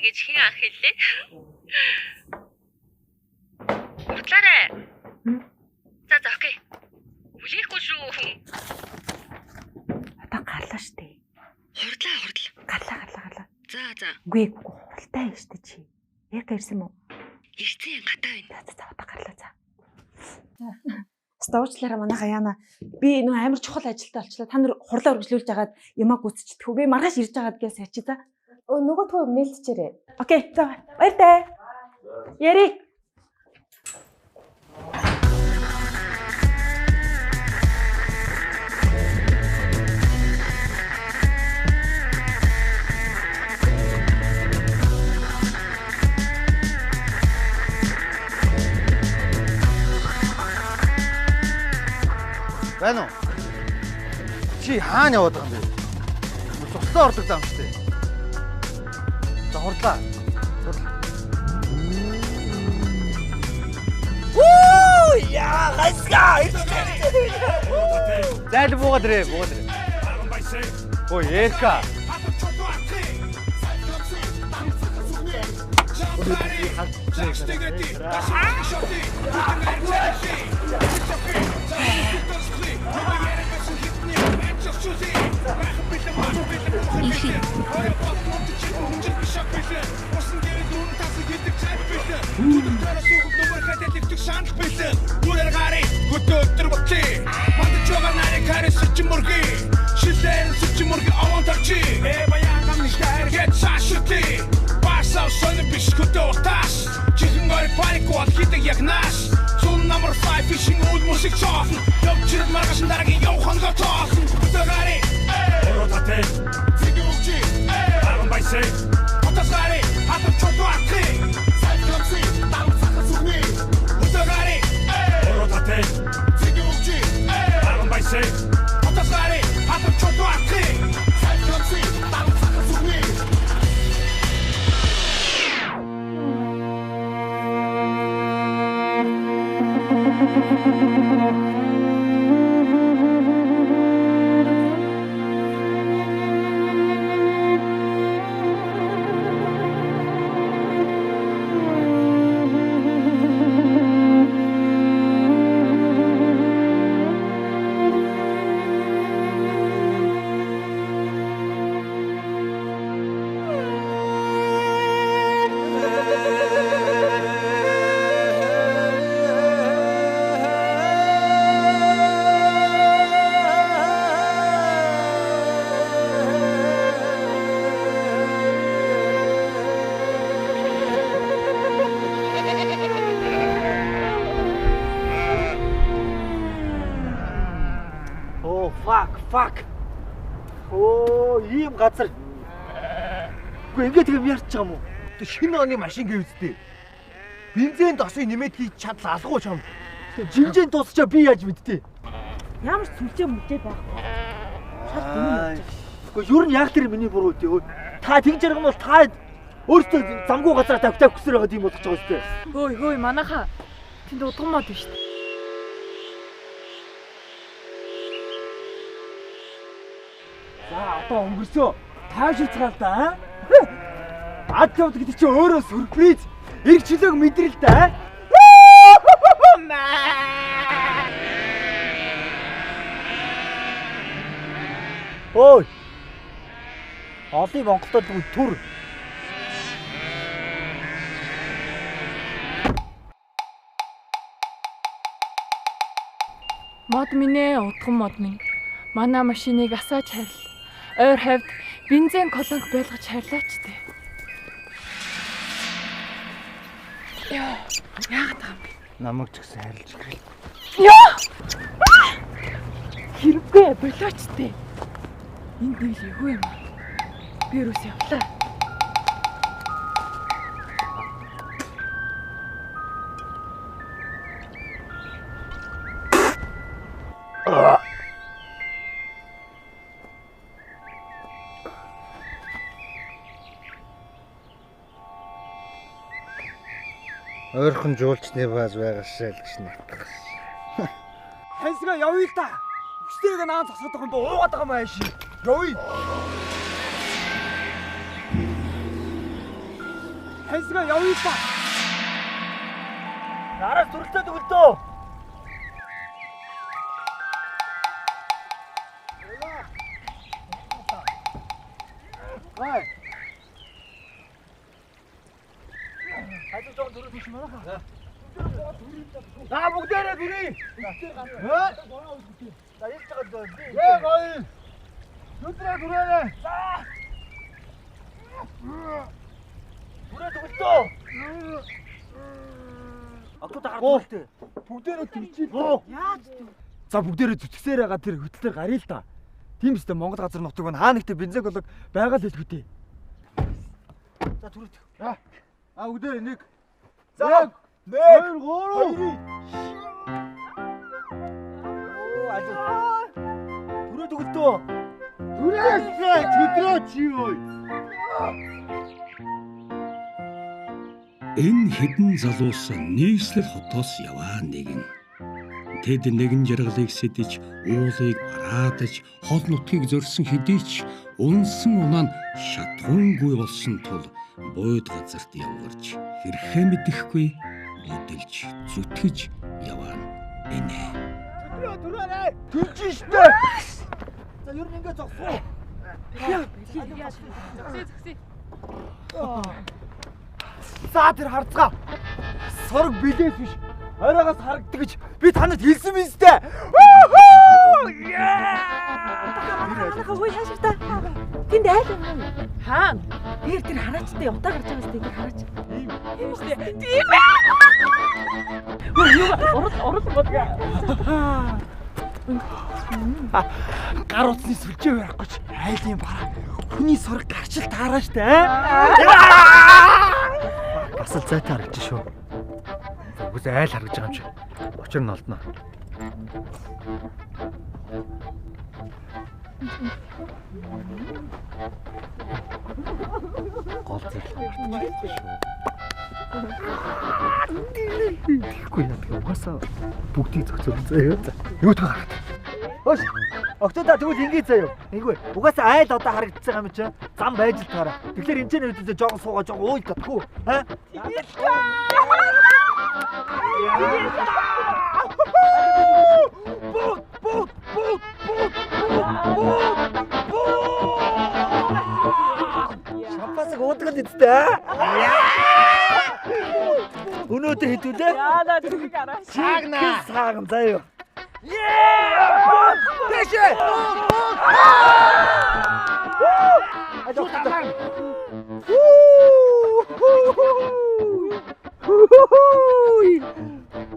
гэж хэн анх хэллээ? Хурдлаарай. За за окей. Хүлээхгүй шүү. Одоо гарлаа штэ. Хурдлаа хурдл. Гарлаа гарлаа гарлаа. За за. Үгүй ээ, үгүй хуралтай юм штэ чи. Яг ирсэн юм уу? Ирсэн гадаа байна. За за за одоо гарлаа за. Уучлаарай манайхаа Яна. Би нөө амар чухал ажилтай болчлаа. Та нар хурлаа үргэлжлүүлж агаад ямаа гүцчихдэг. Би маргааш ирж агаад гээс ячи за. Өө нөгөө төө мэлтчээрээ. Окей. За баяртай. Яри. Байна уу? Чи хаана яваад байгаа юм бэ? Цуслаа ордог зам шүү дээ. За хурдлаа. Хурдла. Уу яа гасга. Зайл буугаад ирээ, буугаад ирээ. Ой, Эрка. Fuck. Оо, ийм газар. Үгүй ингээд тийм ярьж байгаа юм уу? Шинэ оны машин гэвчтэй. Бензин досыг нэмээд хийж чадал алгуу чам. Жинжин дуусчаа би яаж мэдтий? Ямар ч сүлжээ мүлжээ байхгүй. Шал дэмий явж байгаа. Үгүй ер нь яг тэр миний буруу үү? Та тэгж ярих юм бол та өөртөө замгүй газараа тавих хүсээр байгаа юм болгож байгаа шүү дээ. Хөөе хөөе манайхаа тэнд удган мод биш үү? За одоо өнгөрсөө таашилцгаал да. Ад явд гэдэг чи өөрөө сюрприз. Эрг чөлөөг мэдрэл да. Ой. Олон Монголд л төр. Мод минь ээ, удган мод минь. Манай машиныг асааж харил. Ойр хавьд бензин колонк байлгаж харилаач тээ. Яа, яагаад байгаа юм бэ? Намайг ч гэсэн харилж гэрэл. Яа! Хэрэггүй болооч тээ. Энд нэг л эвгүй юм. Би юус явлаа. Ойрхон жуулчны бааз байгаашаа л гэж натгах. Хансгаа явъя л та. Үстэйг наа зогсоод байгаа юм ба уугаад байгаа юм ааш. Явъя. Таньсгаа явъя та. Араас төрөлтөд өгөлдөө. Гай. Хажуу жоо төрөл биш манайха. За бүгдээрээ дүрий. За ялж байгаа дөө. Ээ гоё. Нүдрээ дүрээрээ. За. Түрээ төгөлтөө. Октод харагдaltaй. Бүгдээрээ төрчихээ. Яаж төв? За бүгдээрээ зүтгэсээр байгаа тэр хөтөлтөр гаръя л да. Тийм үстэй Монгол газар нутаг байна. Хаа нэгтээ бензин болог байгаа л хэлэхүү дээ. За түрээ. А бүгдээрээ нэг. За 1 2 3. Оо ажил. Түрээ төгөлтөө. Түрээсээ чөдрөө чи ой. Энэ хэдэн залуус нийслэл хотоос яваа нэгэн. Тэд нэгэн жаргалыг сэдэж, уулыг бараадаж, хол нутгийг зорьсон хэдий ч унсан унаа нь шатхуунгүй болсон тул буйд газарт явгарч хэрхээ мэдэхгүй нүдэлж зүтгэж яваа нь энэ. Түрээ түрээрээ. Түлж штэ. За ер нь ингэ зогсоо. Зогсъё зогсъё. За тэр харцгаа. Сорог билээс биш. Оройгоос харагддаг гэж би танад хэлсэн биз дээ. Манайха хөөе хаашаа та. Тэнд айл юм уу? Хаана? Тэр хараачтай явтаа гарч байгаа сте тэр хараач. Тийм үү? Тийм ээ. Хөө юу урал бодгаа. Гар утасны сүлжээ барихгүй ч айлын бараа. Хүний сорог гарч л таараа штэ. Бас л зайтай харагдаж шүү. Үгүйс айл харагдаж байгаа юм чи. Учир нь олдно. Гол зүйл мартчих шүү. Тэгэхгүй яа тэгээ угаасаа бүгдийг зохицуулсан заяа. Юу тань харагдав. Хөөш. Октоо тэгвэл ингэ заяа. Ингэвэ. Угаасаа айл одоо харагдчихсан байгаа юм чи. Зам байж л таараа. Тэгэхээр энэ ч нэрдээ жоохон суугаа жоохон уйл татгүй. Аа? Бут бут бут бут бут бут. Шампасыг уудаг л эдтэй. Өнөөдөр хэдүүлээ. Яа тэрийг араа. Саагна. Саагна заяа. Yeah! Дэшээ.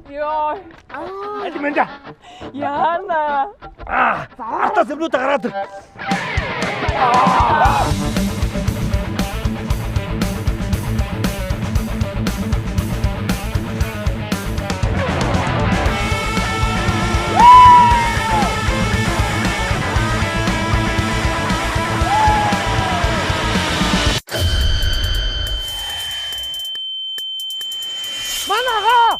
Йоо. Аль мэнда. Яана. Аа, артаас юмнууд гараад ир. Манага!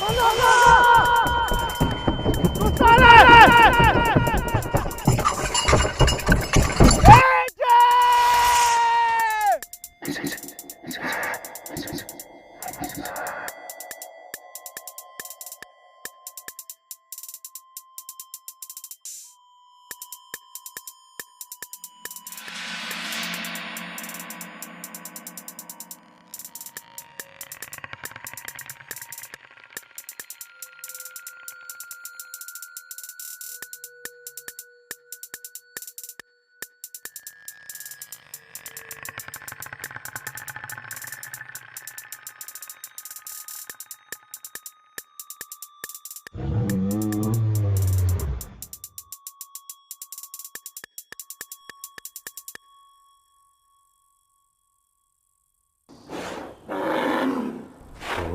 Манага! Тусаарай!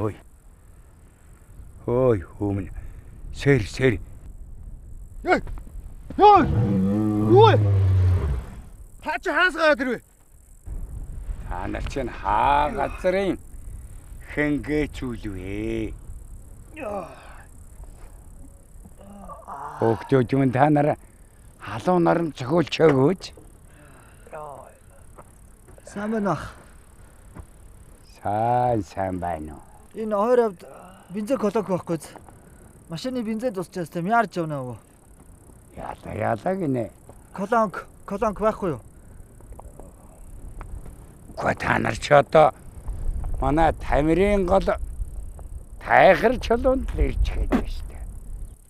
Ой. Ой, хүмүүн. Сэр сэр. Эй! Йоо! Юу вэ? Та чи хаанаас гараад ирвэ? Та нар чинь хаа газрын хэнгээчүүлвэ? Хөөхтүүд юм та нар халуун наран цохиулж өгөөч. Сайн байна ах. Сайн сайн байна уу? Энэ ойр авд бензин колонк байхгүй биз? Машины бензин дуусчаас тийм яарч явна уу? Яла яла гинэ. Колонк, колонк байхгүй юу? Үгүй та нар ч одоо манай Тамирын гол тайхар чулуунд л ирж гээд байна шүү дээ.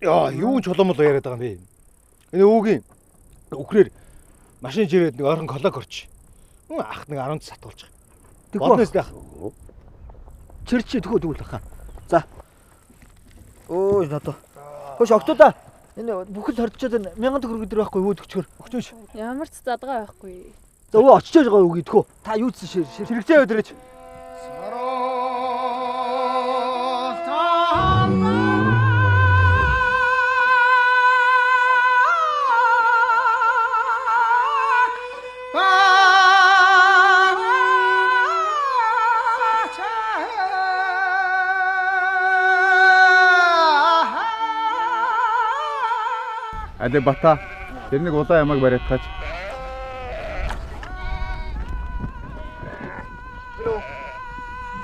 Яа, юу чулуун мул яриад байгаа юм бэ? Энэ өвгийн үхрээр машин жирээд нэг ойрхон колонк орч. Ах нэг 10 сатуулчих. Тэгвэл Бодноос байх. Чир чи төхөө тэгвэл хаа. За. Өө надаа. Хош октоудаа. Энэ бүхэл хордчоод энэ 1000 төгрөг өдр байхгүй юу төгчгөр. Өгчөөш. Ямар ч задгаа байхгүй. За өө очиж байгаа үгүй төхөө. Та юу ч шир шир. Хэрэгцээ өдрөөч. Али бата. Тэр нэг улаан ямаг бариад таач.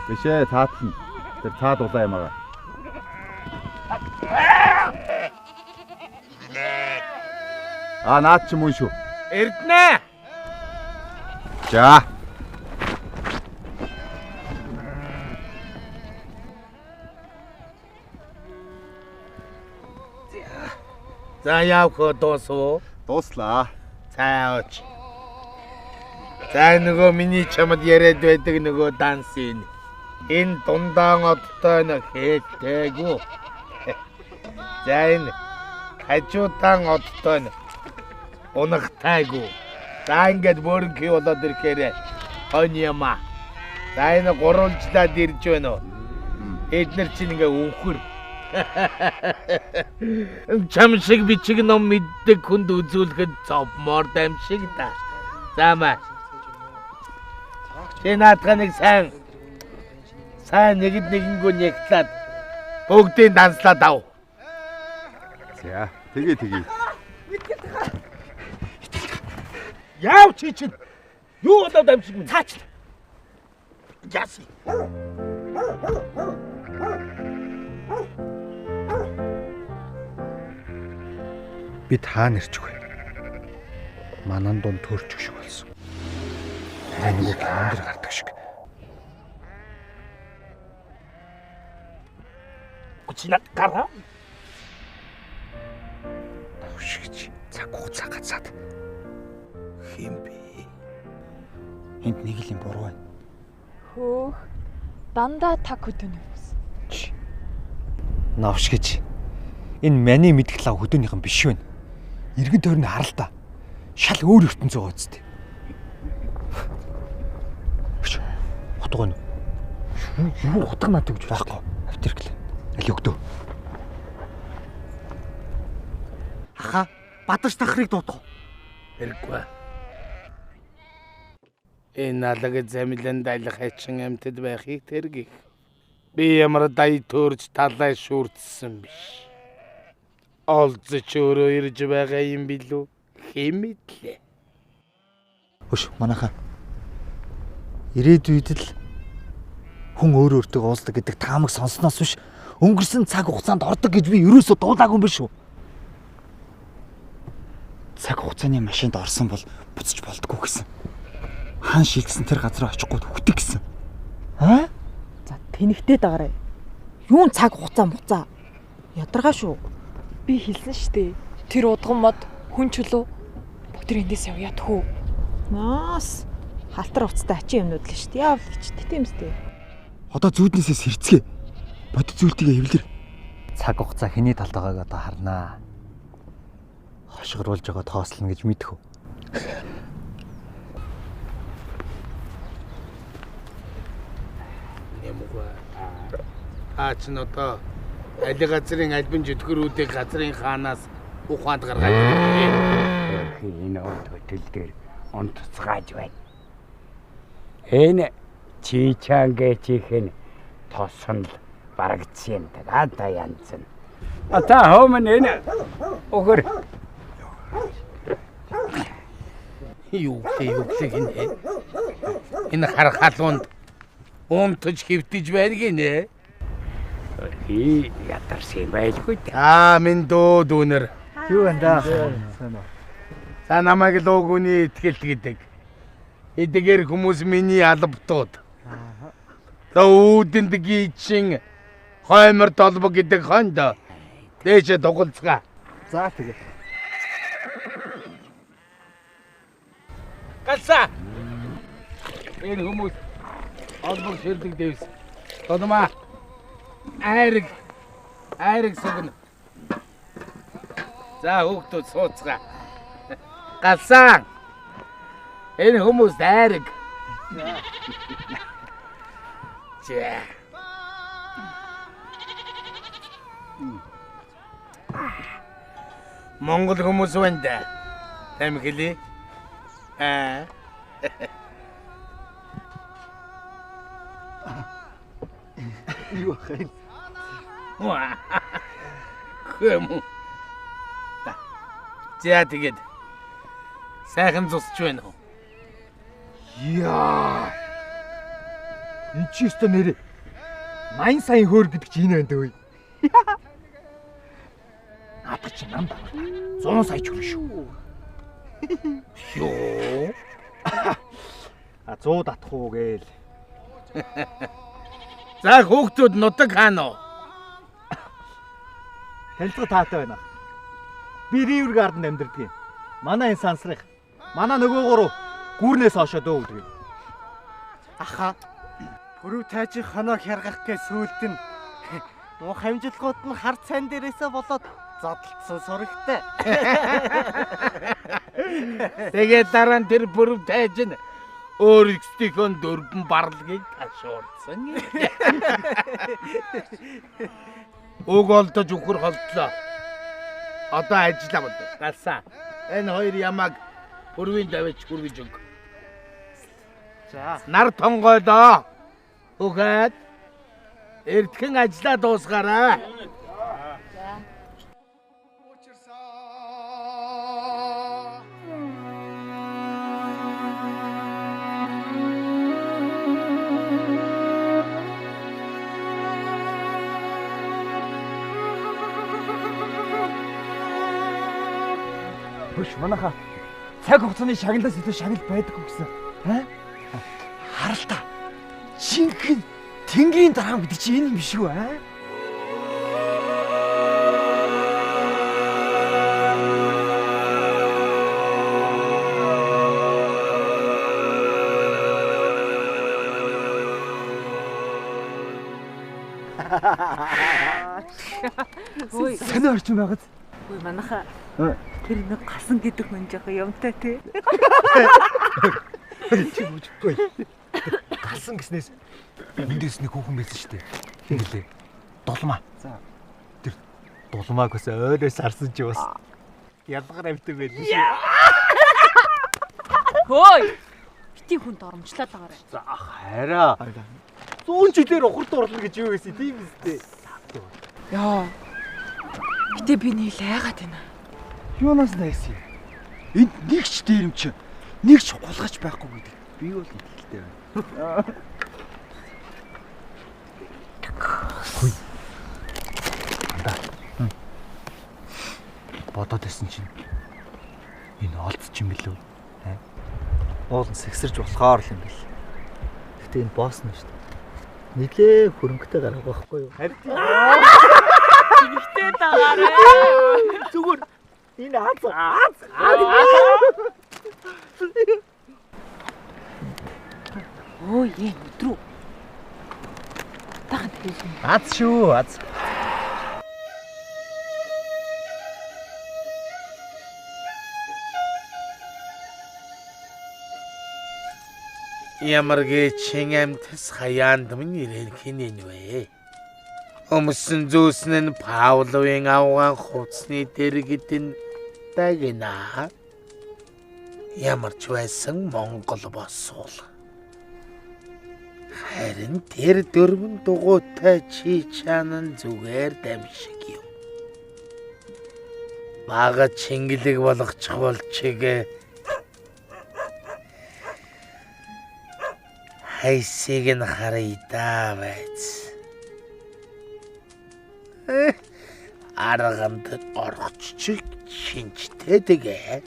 Бишээ цаатна. Тэр цаад улаан ямага. Аа наад чи мөн шүү. Эрдэнэ. За. За явах дуусав. Дууслаа. Цаа оч. За нөгөө миний чамд яриад байдаг нөгөө дансын. Энэ дундаан одтой нэг хээлтэйгүү. За энэ хажуудаан одтой нь унахтайгүү. За ингээд бөөрөнхий болоод ирэхээр хонь юм аа. За энэ гурвалжлаад ирж байна уу? Эднэр чинь ингээ өвхөр. Чам шиг бичиг ном мэддэг хүнд үзүүлэхэд зовмоор дам шиг да. За маа. Чи наадхаа нэг сайн сайн нэгэд нэгэнгүү нэгтлээд бүгдийг данслаад ав. За тэгээ тэгээ. Яав чи чинь юу болоод амжиг минь цаач. Яасан. Бид хаана ирчих вэ? Манан дунд төрчих шиг болсон. Арай нөгөө кинон дэр гардаг шиг. Чи над гараа. Новшигч цаг хугацаа гацаад. Хэм бэ? Энд нэг л юм буруу байна. Хөөх. Дандаа таг хөдөөний хүмүүс. Новшигч. Энэ маний мэдэх лав хөдөөнийхэн биш вэ? Иргэн тойрны харал та. Шал өөр ертөнц байгаа үсттэй. Утга байна уу? Юу утга надад гэж байхгүй. Автеркл. Аль өгдөө. Аха, бадарч тахрыг дуудах. Хэрэггүй. Энэ алаг замилан дайлах хачин амьтад байхыг тэргих. Би ямар дай төрж талай шүртсэн биш. Олзч өөрөө ирж байгаа юм билүү? Хэм мэдлээ. Хөш манайхаа. Ирээдүйд л хүн өөр өөртөө уулздаг гэдэг таамаг сонсноос биш өнгөрсөн цаг хугацаанд ордог гэж би ерөөсөө дуулаагүй юм биш үү? Цаг хугацааны машинд орсон бол буцаж болдгоо гэсэн. Хаан шилжсэн тэр газар очихгүй хөвтөг гэсэн. Аа? За тэнэгтэй дагаарай. Юун цаг хугацаа муцаа. Ядаргаа шүү. Би хэлсэн штэ. Тэр удган мод хүн чулуу бүгд эндээс явъя тхүү. Наас халтар уцтай ачин юмнууд л штэ. Яав л гэж тийм үстэй. Одоо зүүднээсээ сэрцгээ. Бодит зүйлтийгээ хэвлэр. Цаг хугацаа хэний талд байгааг одоо харнаа. Хошигруулж байгаа тоослно гэж мэдэх үү? Нэмгүй. Аа чи одоо аль газрын альбин жүтгэрүүдийг газрын хаанаас ухаанд гаргаад ирээ. Энэ урд хөтөл дээр унтцгааж байна. Энэ чичангэчихэн тосон л барагдсан юм да та янз нь. А та хөөмөн энэ өгөр. Юу гэлээ юу гэлээ гинэ. Энэ хар халуунд унтаж хэвтэж байна гинэ. Хи ядарсан байлгүй дээ. Аа минь дөө дүүнер. Юу байна да? Сайн уу. За намайг л уугүний итгэлт гэдэг. Эдгээр хүмүүс миний албатууд. За үүдэнд гийчин хоймор толбог гэдэг хонд дээшээ дугалцгаа. За тэгээ. Галсаа. Энэ хүмүүс олбог ширдэг дэвс. Тодмаа. Айраг. Айраг сугна. За хүүхдүүд сууцгаа. Галсаа. Энэ хүмүүс айраг. За. Монгол хүмүүс байна да. Тамхили. Аа. Юу ах юм? Хэм. За тэгээд сайхан зусч байна уу? Яа. Энд чи өстө нэрээ 80 сая хөөр гэдэг чи энэ байна дөө. Надад чи нам давар. 100 сая ч хүрнэ шүү. Ёо. А 100 татах уу гээл. За хүүхдүүд нутаг хаана уу? Танилцах таатай байна. Би River Garden амьдардаг юм. Манай энэ сансрах. Манай нөгөө гурав гүүрнээс хошоо дөө гэдэг юм. Аха. Пүрэв тайжин хоноо хяргах гээ сүулт нь муу хамжилгууд нь хар цайн дээрээсээ болоод зодолдсон сурагтай. Тэгээд дараа нь тэр пүрэв тайжин өөрсдийнхөө дөрвөн барлагыг ташуурсан. Уг олдож үхэр холдлоо. Одоо ажиллаа бод. Галсаа. Энэ хоёр ямааг пүрвийн давж хүргэж өг. За. Нар тонгойлоо. Үгээд эртхэн ажлаа дуусгаарай. Хөш манайха цаг хугацааны шагналаас илүү шагнал байдаггүй гэсэн. Аа? Харалта. Жинхэнэ тэнгэрийн дараам гэдэг чи энэ юм биш үү аа? Ой. Сонио орчин байгааз. Ой манайха тэр нэг гасан гэдэг хүн жоохон юмтай тий. Чи бүжихгүй. Галсан гэснээс эндээс нэг хүүхэн байсан шүү дээ. Хин гэлээ. Дулмаа. За. Тэр дулмааг бас ойроос харсан чи бас ялгар амтан байлээ шүү. Хөөй. Бити хүн доромжлаад байгаарай. За хараа. 100 жилээр ухар дурлна гэж юу байсан тийм үстэй. Яа. Гэтэ би нэг л айгаад байна. Юунаас найсан юм? Энд нэг ч дээрэмч, нэг ч гулгаж байхгүй гэдэг. Би бол итгэлтэй байна. Хүй. Андаа. Бодоод байсан чинь энэ олдч юм билүү? Аа. Уул нь сэгсэрж болохоор л юм бэл. Гэтэ энэ босс нь шүү дээ. Нилээ хөрөнгөтэй гарах байхгүй юу? Харин Тэгтээ дагаарай. Зүгээр энэ аз аз. Ой, энэ өдрөө. Таахан хэлнэ. Аз шүү, аз. Ямар гээчин амьтас хаяанд минь ирэн хинэн вэ? Өмсөн зүүсэн нь Павловын авгаан хувцсны дэргэд нь дагна. Ямар ч байсан Монгол босуул. Харин тэр дөрвөн дугуйтай чичаан нь зүгээр дамшиг юм. Бага чингэлэг болгочих бол чигээ. Хайсыг нь харъя да байц. Арганд орохч шинжтэй тэгээ.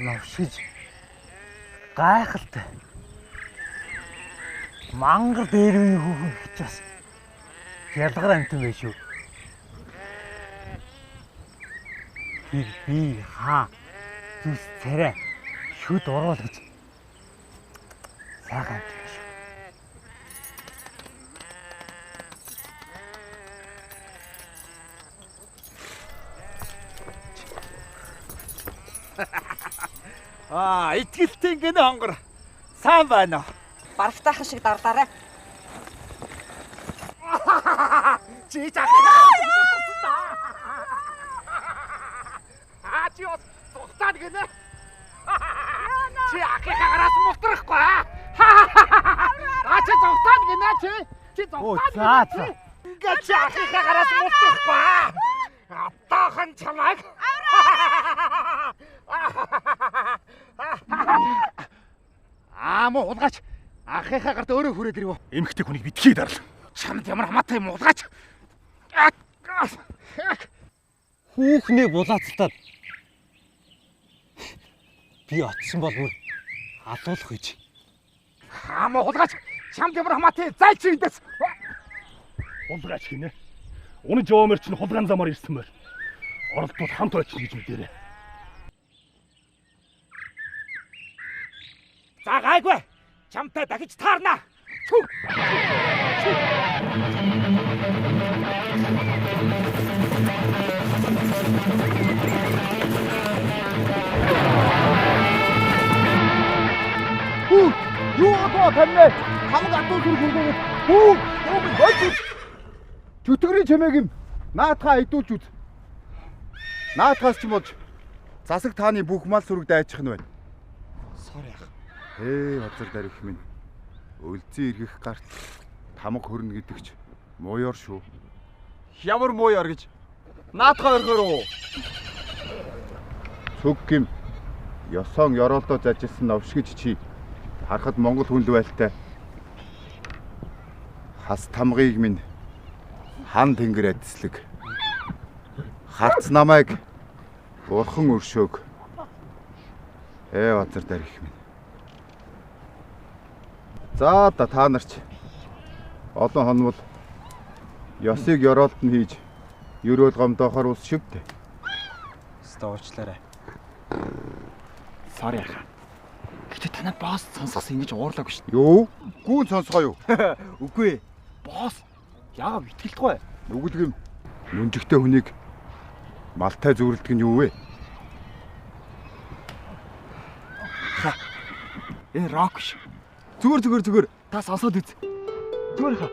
Новшиж гайхалтай. Мангар дээр үеийн хүүхэн гэж бас ялгар амтан байж шүү. Тэр би хаа зүс царай шүд уруул гэж сайхан амтан байж шүү. Аа, итгэлтэй гэнэ хонгор. Сайн байна уу? Барагтайхан шиг дарлаарай. Чи жаа. Аа, чи бас тухтаад гэнэ. Чи ахийнхаа гараас мултрахгүй аа. Аа, чи зүгтаад гэнэ чи. Чи зүгтаад гэнэ. Ингээ чи ахийнхаа гараас мултрахгүй аа. Атаахан чамайг. Аа муу хулгайч ахынхаа гарт өөрөө хүрээд ирэв. Эмэгтэй хүнийг битгий дарл. Чамд ямар хамаатай юм хулгайч. Хүүхний булаацалтад би очсон бол бүр алуулах гэж. Аа муу хулгайч чамд ямар хамаатай зай чи эндээс. Хулгайч гинэ. Унаж яваамэр чинь хулгайн замаар ирсэн мөр. Оролдвол хамт очно гэж мэдээрэй. За гайгүй. Чамтай дахиж таарна. Чү. Хүү, юу гоо таньнэ? Хамаг адуу сүр хүргээгээд хүү, юу минь болж үз. Чөтгөрийн чимээг юм наатхаа айдуулж үз. Наатхаас ч болж засаг тааны бүх мал сүрэг дайчих нь байна. Сор яах. Ээ, базар дарих минь. Өлзий эргэх гарт тамга хөрнө гэдэг ч мууёр шүү. Ямар мууёр гэж? Наатхаа орхиор уу? Цүг гим ёсон ёроолдоо зажилсан новш гэж чи харахад монгол хүнд байлтай. Хас тамгыг минь хан тэнгэр адислаг. Харц намайг Бурхан өршөөг. Базар дээр их минь. За да та нарч олон хонвол ёсыг ёроолд нь хийж ерөөл гомдоохоор ус шивдэ. Өстө уучлаарай. Sorry ахаа. Гэтэ танай босс сонсгосон ингэж уурлаагүй шүү. Юу? Гүүн сонсгоо юу? Үгүй ээ. Босс яагаад итгэлтгүй? Нүгэлгэм нүнжигтэй хүнийг малтай зүүрэлдэг нь юу вэ? Ха. Энэ рок биш. Зүгээр та сонсоод үз. Зүгээр хаа.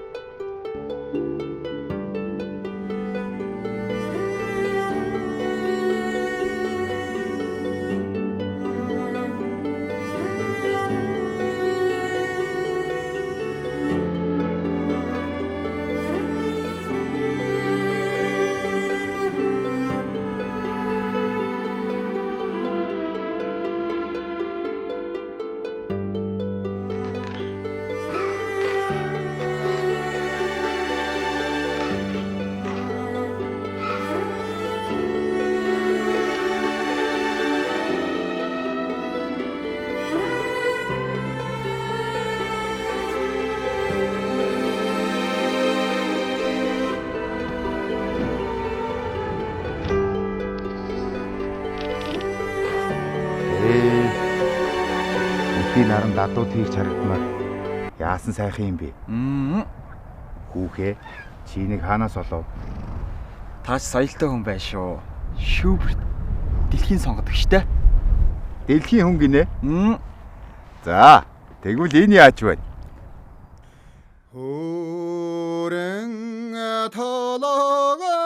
Наранд адуу тийрч харагдмаар яасан сайхан юм бэ? Хүүхээ чи нэг хаанаас олов? Тааш соёлтой хүн байх шүү. Шүүберт дэлхийн сонгодог штэ. Дэлхийн хүн гинэ? За, тэгвэл энэ яаж байна? Хүрэн толгой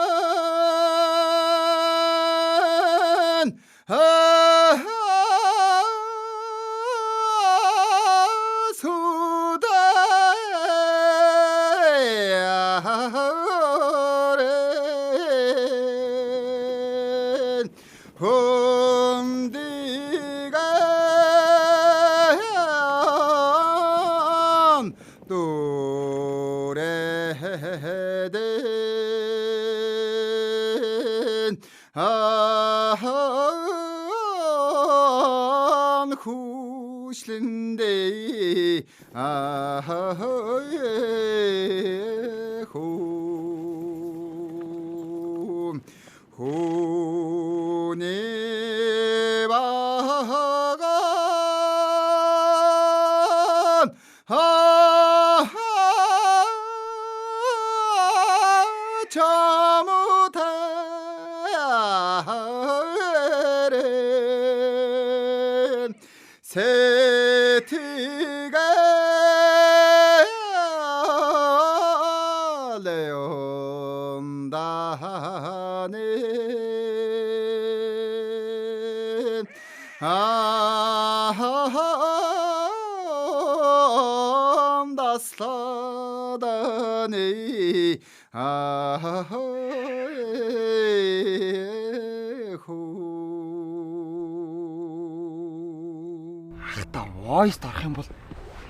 Voice дарах юм бол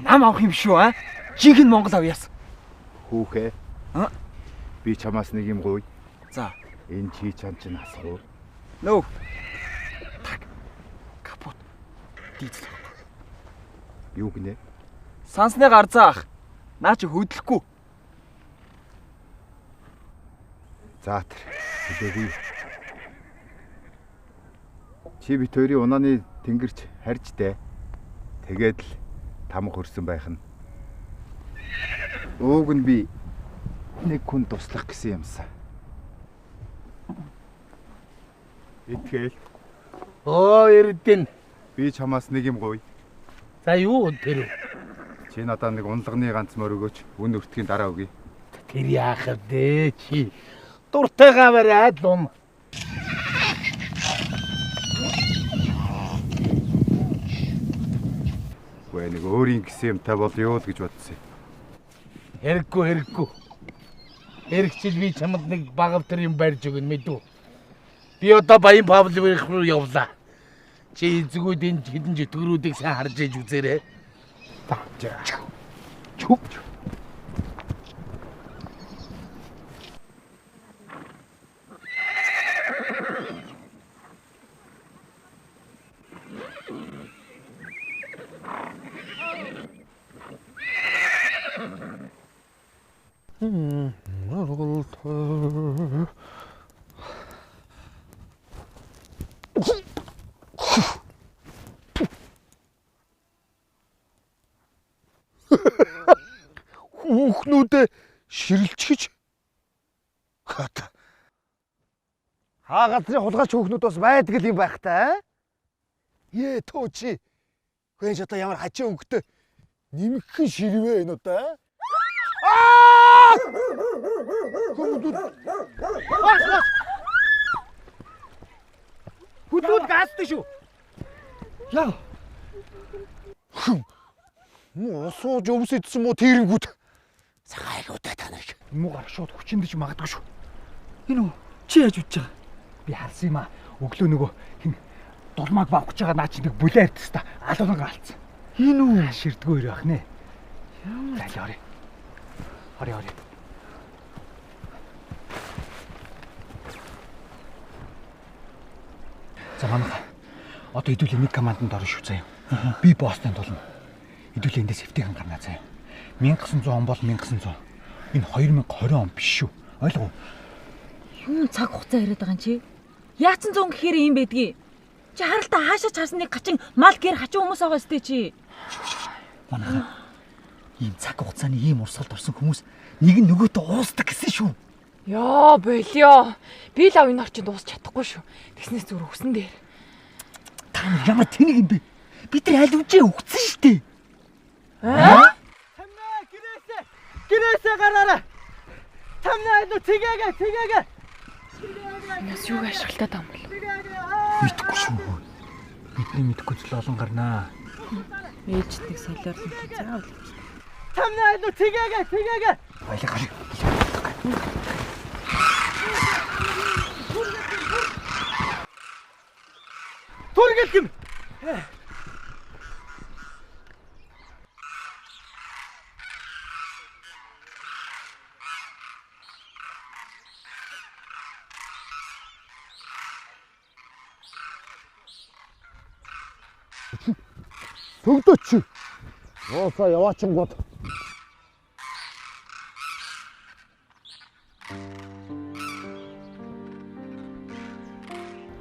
нам авах юм шүү аа. Жинхэнэ Монгол авьяас. Хүүхээ. Би чамаас нэг юм гуй. За. Энэ чи чам чинь асах уу? Нөө. Так. Капот. Дизель. Юу гинэ? Сансны гарцаа ах. Наа чи хөдлөхгүй. За тэр. Хэлээгүй. Чи бит хоёрын унааны тэнгэрч харж дээ. Тэгээд л тамга хөрсөн байх нь. Ууг нь би нэг хүн туслах гэсэн юмсан. Итгэл. Оо Эрдэнэ. Би чамаас нэг юм гуй. За юу тэр? Чи надад нэг унлагны ганц мөр өгөөч. Үн өртгийн дараа өгье. Тэр яах вэ чи? Дуртай гавараа лум. Үгүй нэг өөрийн гэсэн юмтай бол юу л гэж бодсон юм. Хэрэггүй. Эргчил би чамд нэг багавтар юм барьж өгнө мэдүү. Би одоо Баян Павловын руу явлаа. Чи эзгүүд энэ хэдэн жөтгөрүүдийг сайн харж иж үзээрэй. Чүп. Хүүхнүүдээ ширэлчгэж хата. Хаа газрын хулгайч хүүхнүүд бас байдаг л юм байх та. Ээ төө чи. Хөөж одоо ямар хачин өнгөтэй нэмэгхэн ширвэ энэ одоо. Аа! Хүмүүд. Баш баш. Хүлүүд гаасдаг шүү. Яа. Муу сууж өвс идсэн мó тэрэнгүүд. Цагаагуудаа та нарыг. Муугаар шууд хүчиндэж магадгүй шүү. Энэ үү? Чи яаж үдж байгаа? Би харсан юм аа. Өглөө нөгөө хин дулмааг бавгаж байгаа наа чи нэг бүлээ ард та алуулангаа алдсан. Энэ үү? Ширдгүү ирэх нэ. Ямар зайлаа орё. Орё орё. За манайха. Одоо хэдүүлээ нэг команданд орно шүү заяа. Би босстон тулна. Хэдүүлээ эндээс эвтэйхэн гарнаа заяа. 1900 он бол 1900. Энэ 2020 он биш шүү. Ойлгов уу? Юун цаг хугацаа яриад байгаа юм чи? Яатсан зун гэхээр юм байдгийг. Чи харалтаа хаашаа ч харсан нэг хачин мал гэр хачин хүмүүс байгаа сте чи. Манайха ийм цаг хугацааны ийм урсгалд орсон хүмүүс нэг нь нөгөөтөө уусдаг гэсэн шүү. Яа, болио. Би л ав энэ орчинд уусч чадахгүй шүү. Тэгснээс зүгээр өгсөн дээр. Та нар ямар тэнэг юм бэ? Бид нар аль үжээ өгцөн шүү дээ. Аа? Тамнаа гэрээсээ гэрээсээ гараарай. Тамнаа илүү тэгээгээ тэгээгээ. Нас юуг ашиглалтаа таам бол? Мэдхгүй шүү. Бидний мэдхгүй зүйл олон гарнаа. Ээжд нэг солиорлон заавал. Тамнаа илүү тэгээгээ тэгээгээ. Баялаг гарыг. Түргэлт юм. Төгдөөч. Уусаа яваачингууд.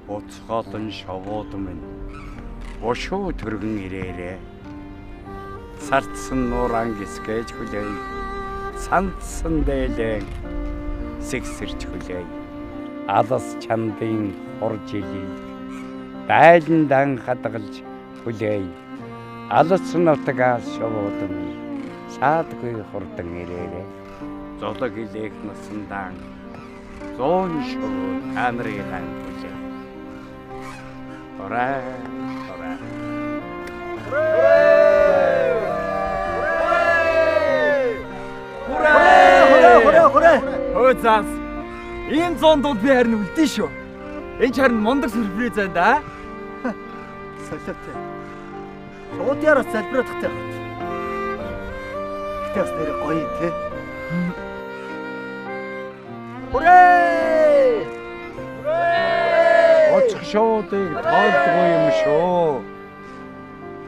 Уцгаалan шавууд минь бошуу төргөн ирээрээ. Царцсан нууран гисгэж хүлээе. Сандсан дээлэн сэгсэрч хүлээе. Алас чандын хур жилийг дайлан дан хадгалж хүлээе. Алас нутгаас шавууд минь саадгүй хурдан ирээрээ. Золог илээх насандаан 100 шувуу та нарыг хүлээе. Хураа, хураа. Хураа, хураа, хураа. Хөө заас. Ийм зоон дунд би харин үлдэн шүү. Энэ ч харин мундаг сюрприз байна да. Солиотой. Шуудяараа залбираадахтай байна. Гэтэ бас нэр гоё юм те. Хурээ! Очих шуудыг тоолдгүй юм шүү.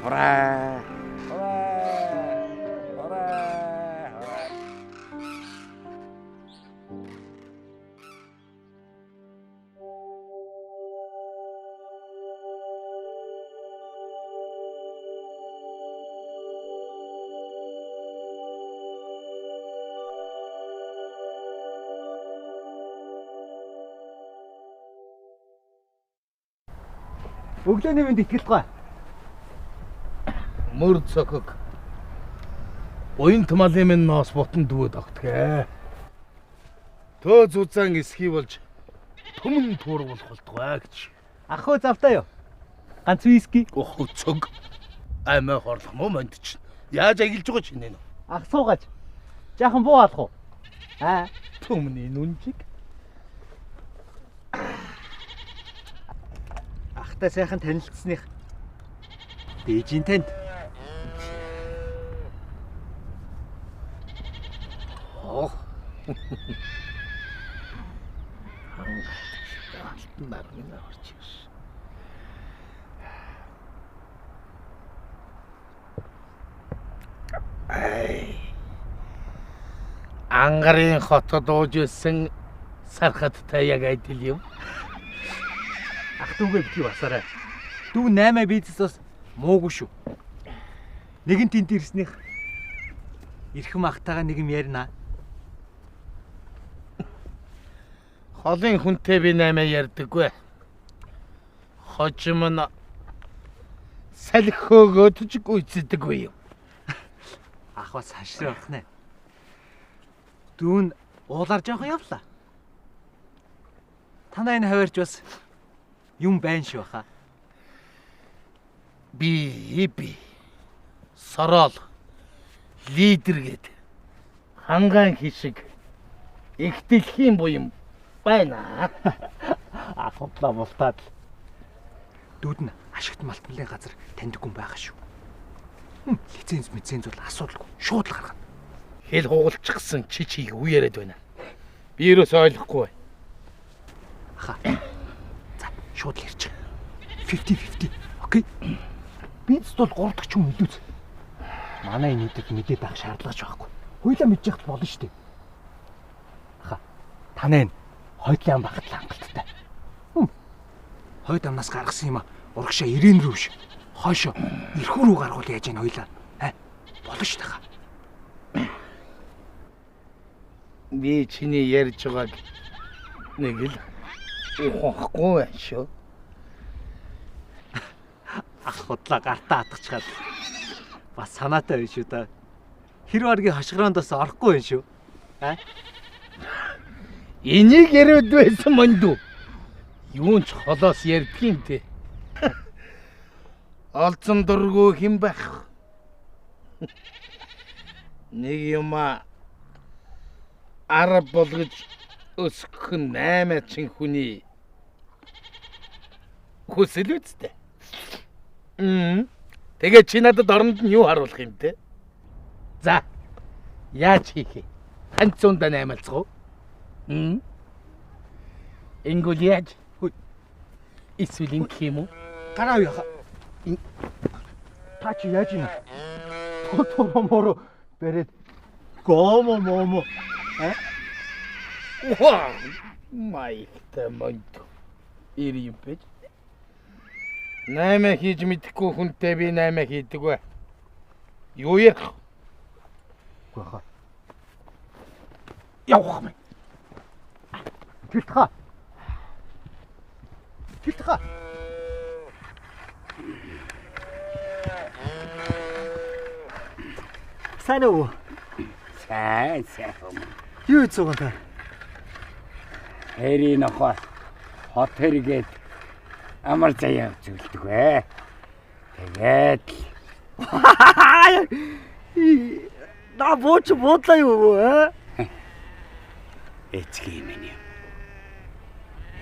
Хураа. Хураа. Хураа. Өглөөний мэнд ихтгэл гоо. Мөр цохог. Уянт малын минь ноос бутан дүүд огтгэ. Төө зузаан эсхий болж түмэн туурвал болтугай гэж. Ах хөө завтай юу? Ганц виски. Ох цог. Аймаа хорлох мó монд чинь. Яаж аялж байгаа чинь нэ? Ах суугач. Жаахан буу алах уу? Аа. Түмний нүнжиг. Ахтай сайхан танилцсаных Бээжин танд. Ох. Алтан нарны орч ирсэн. Ай. Ангарын хотод ууж өссөн сархаттай яг адил юм. Ах дүүгээ битгий басаарай. Дүү 8 бизнес бас муугүй шүү. Нэгэн тэнд ирснийх эрхэм ахтайгаа нэг юм ярина. Холын хүнтэй би 8 ярьдаггүй. Хожим нь салхи хөөгөөд ч гүйцэдэггүй юм. Ах бас хашрах нэ. Дүүн уулаар жоохон явлаа. Танай энэ хаваарч бас юм байна шүү хаа. Би сороол лидер гэд хангаан хишиг их дэлхийн буян байна. Ах худлаа бултаад л. Дүүд нь ашигт малтмлын газар таньдаггүй байгаа шүү. Лиценз мэценз бол асуудалгүй. Шууд л гаргана. Хэл хугалчихсан чи чиг үе яриад байна. Би ерөөсөө ойлгохгүй. Аха. За, шууд л ярьчих. 50-50. Окей. Бизнес бол 3 дахь ч юм илүүц. Манай энэ хэдэд мэдээд авах шаардлага ч байхгүй. Хуйлаа мэдчих л болно шүү дээ. Аха. Танай энэ хойдлын ам багт л хангалттай. Хойд амнаас гаргасан юм урагшаа ирээн рүү биш. Хойшоо эрхүү рүү гаргуул яаж яана хуйлаа. Аа. Болно шүү дээ. Би чиний ярьж байгааг нэг л ухахгүй байх шүү. Ах худлаа гартаа атгачихад бас санаатай байна шүү да. Хэр баргийн хашгироонд бас орохгүй байна шүү. Аа? Энийг яриад байсан манд үү? Юун ч холоос ярьдаг юм те. Олзон дургүй хэн байх? Нэг юма араб болгож өсгөх нь 8 чин хүний хүсэл үсттэй. Тэгээ чи надад оронд нь юу харуулах юм те? За. Яаж хийх вэ? Ганц зундаа наймалцах уу? Ингүүл яаж? Эсвэл ингэх юм уу? Гараа яха. Та чи яаж ийна? Тотоо моро бэрэд гомо момо. А? Ваа! Майхта монд. Ир юм бэ? 8 хийж мэдэхгүй хүнтэй би 8 хийдэг вэ? Юу ярих? Үгүй хаа. Явах юм. Тэлтха. Тэлтха. Сайн уу? Сайн. Юу хийж байгаа та? Хэрийн нохой хот хэрэгэд амар заяа үзүүлдэг вэ. Тэгээд л на бууч буудлаа юу вэ? Эцгийн минь юм.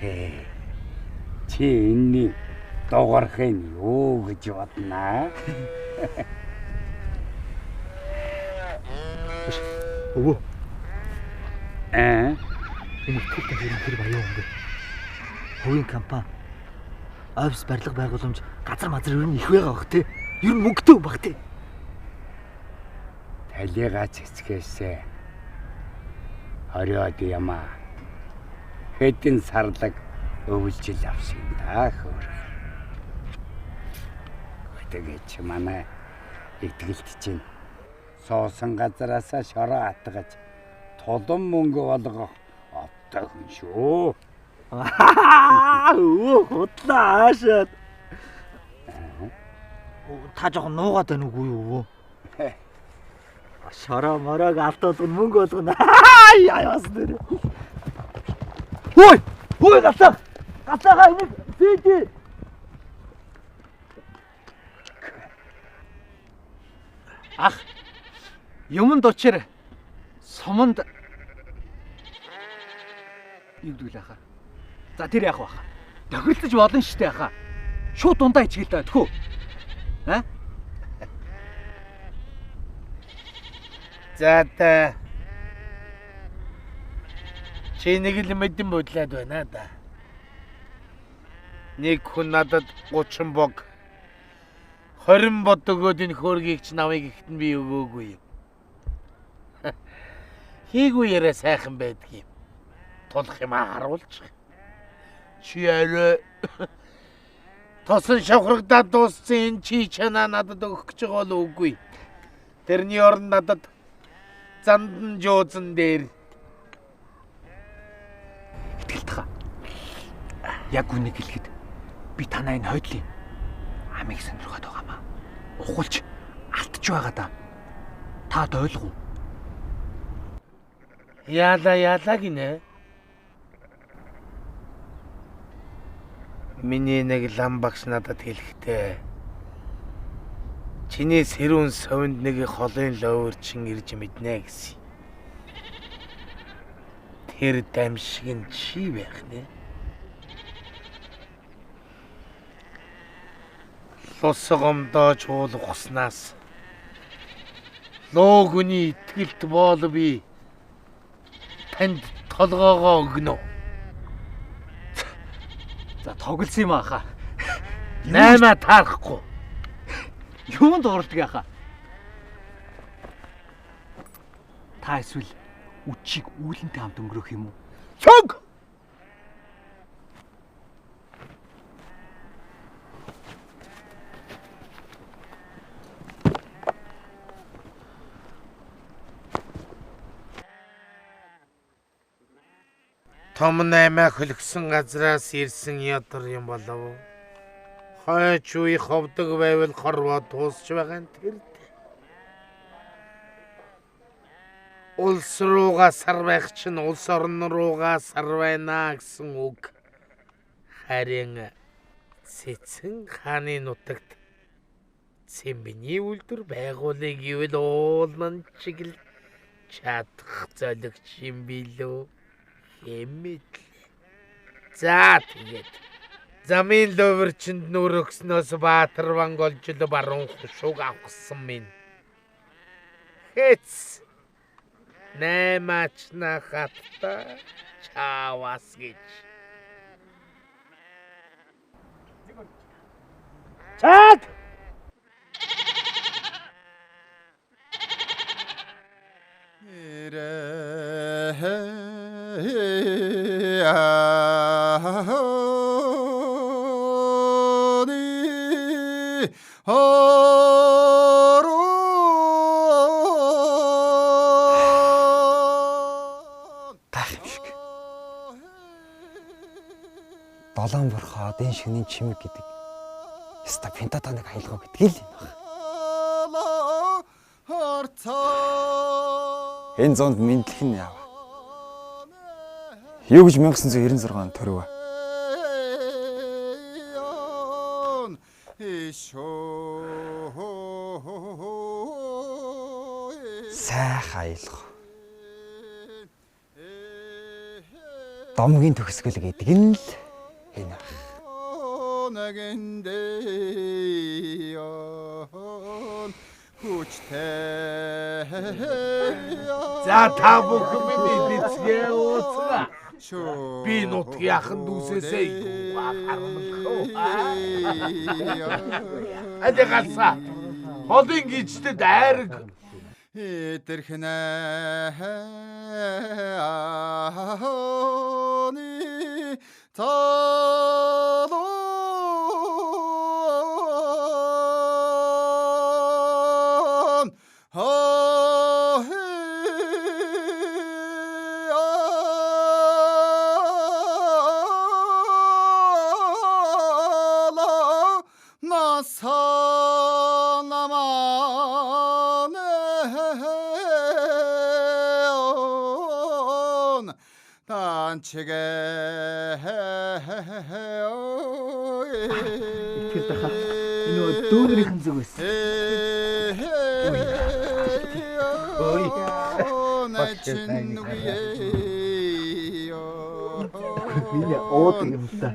Хээ. Чи энэний дугарахын юу гэж боднаа? Өвөө. Аа. Энэ ихтэй хэрэг хэр баян юм бэ? Хувийн компани, офис барилга байгууламж, газар мазар ер нь их байгаа бах те. Ер нь мөнгөтэй юм бах те. Талигаа цэцгээсээ хориод ямаа. Хэдэн сарлаг өвлжил авсан да хөөр. Тэгээ чи манай итгэлт чинь суусан газараасаа шороо атгаж тулан мөнгө болгох овтой хүн шүү. Өө худлаа аашаад. Та жоохон нуугаад байна уугүй юу? Шороо мороог алдуулган мөнгө болгоно. Яа бас нэр. Хөөе! Хөөе галаа. Галаагаа энийг фиди. Ах. Юмд учир суманд юу гэдэг л ахаа. За тэр яах вэ ахаа? Тохиролцож болно шүү дээ ахаа. Шууд дундаа ичгээл дээ тхүү. Аа? За та. Чи нэг л мэдэн бодлоод байна да. Нэг хүн надад 30 бог 20 бод өгөөд энэ хөөргийг ч намыг ихтэн би өгөөгүй юм. Хийгүй яриа сайхан байдаг юм. Тулах юм харуулчих. Чи арай тосон шавхрагдаад дууссан энэ чи чанаа надад өгөх гэж байгаа бол үгүй. Тэрний оронд надад зандан жуузан дээр. Итгэл тага. Яг үнийг хэлэхэд би танаа энэ хойдлын амийг сонирхоод байгаамаа. Ухуулж алдчих байгаа да. Та ойлгов уу? Яала яала гинэ. Миний нэг лам багш надад хэлэхдээ чиний сэрүүн совинд нэг холын ловөрчин ирж мэднэ гэсэн. Тэр дамшиг нь чи байх нэ. Лусгомдоо чуул ухснаас лоогүний итгэлт боол би танд толгоогоо өгнө. За тоглосон юм аха. Наймаа таарахгүй. Юунд оролдог яха? Та эсвэл үчиг үүлэнтэй хамт өнгөрөх юм уу? Цог! Том наймаа хөлгсөн газраас ирсэн ядар юм болов. Хойч үе ховдог байвал хорвоо дуусч байгаа нь тэр. Улс руугаа сар байх чинь улс орн руугаа сар байна гэсэн үг. Харин Цэцэн хааны нутагт Цэмбэний үйлдвэр байгуулъя гэвэл уулан чиглэл чадах золигч юм билүү? Хэмэтлээ. За тэгээд замын ловөрчөнд нүр өгснөөс Баатар ван голжил баруун хушууг авахсан минь. Хэц. Наймаачна хатта чаавас гэж. Чад! Гайх юм шиг. Долоон борхоо одын шөнийн чимэг гэдэг. Яста пентатоник аялгаа гэдэг л энэ баг. Энэ зонд мэдлэх нь яава. Юу гэж 1996 онд төрөв. Сайхан аялгаа. Домгийн төгсгөл гэдэг нь л энэ баг. За та бүхэн миний эцгээ ууцгаа. Би нутгийн ахан дүүсээсээ юугаа харамлах вэ? Аль галсаа. Холын гिचтэд айраг Тэрхнэ талон Итгэл дахаа. Энэ нөгөө дүүнэрийнхэн зүг байсан. Ой. Миний уудаг юм л да.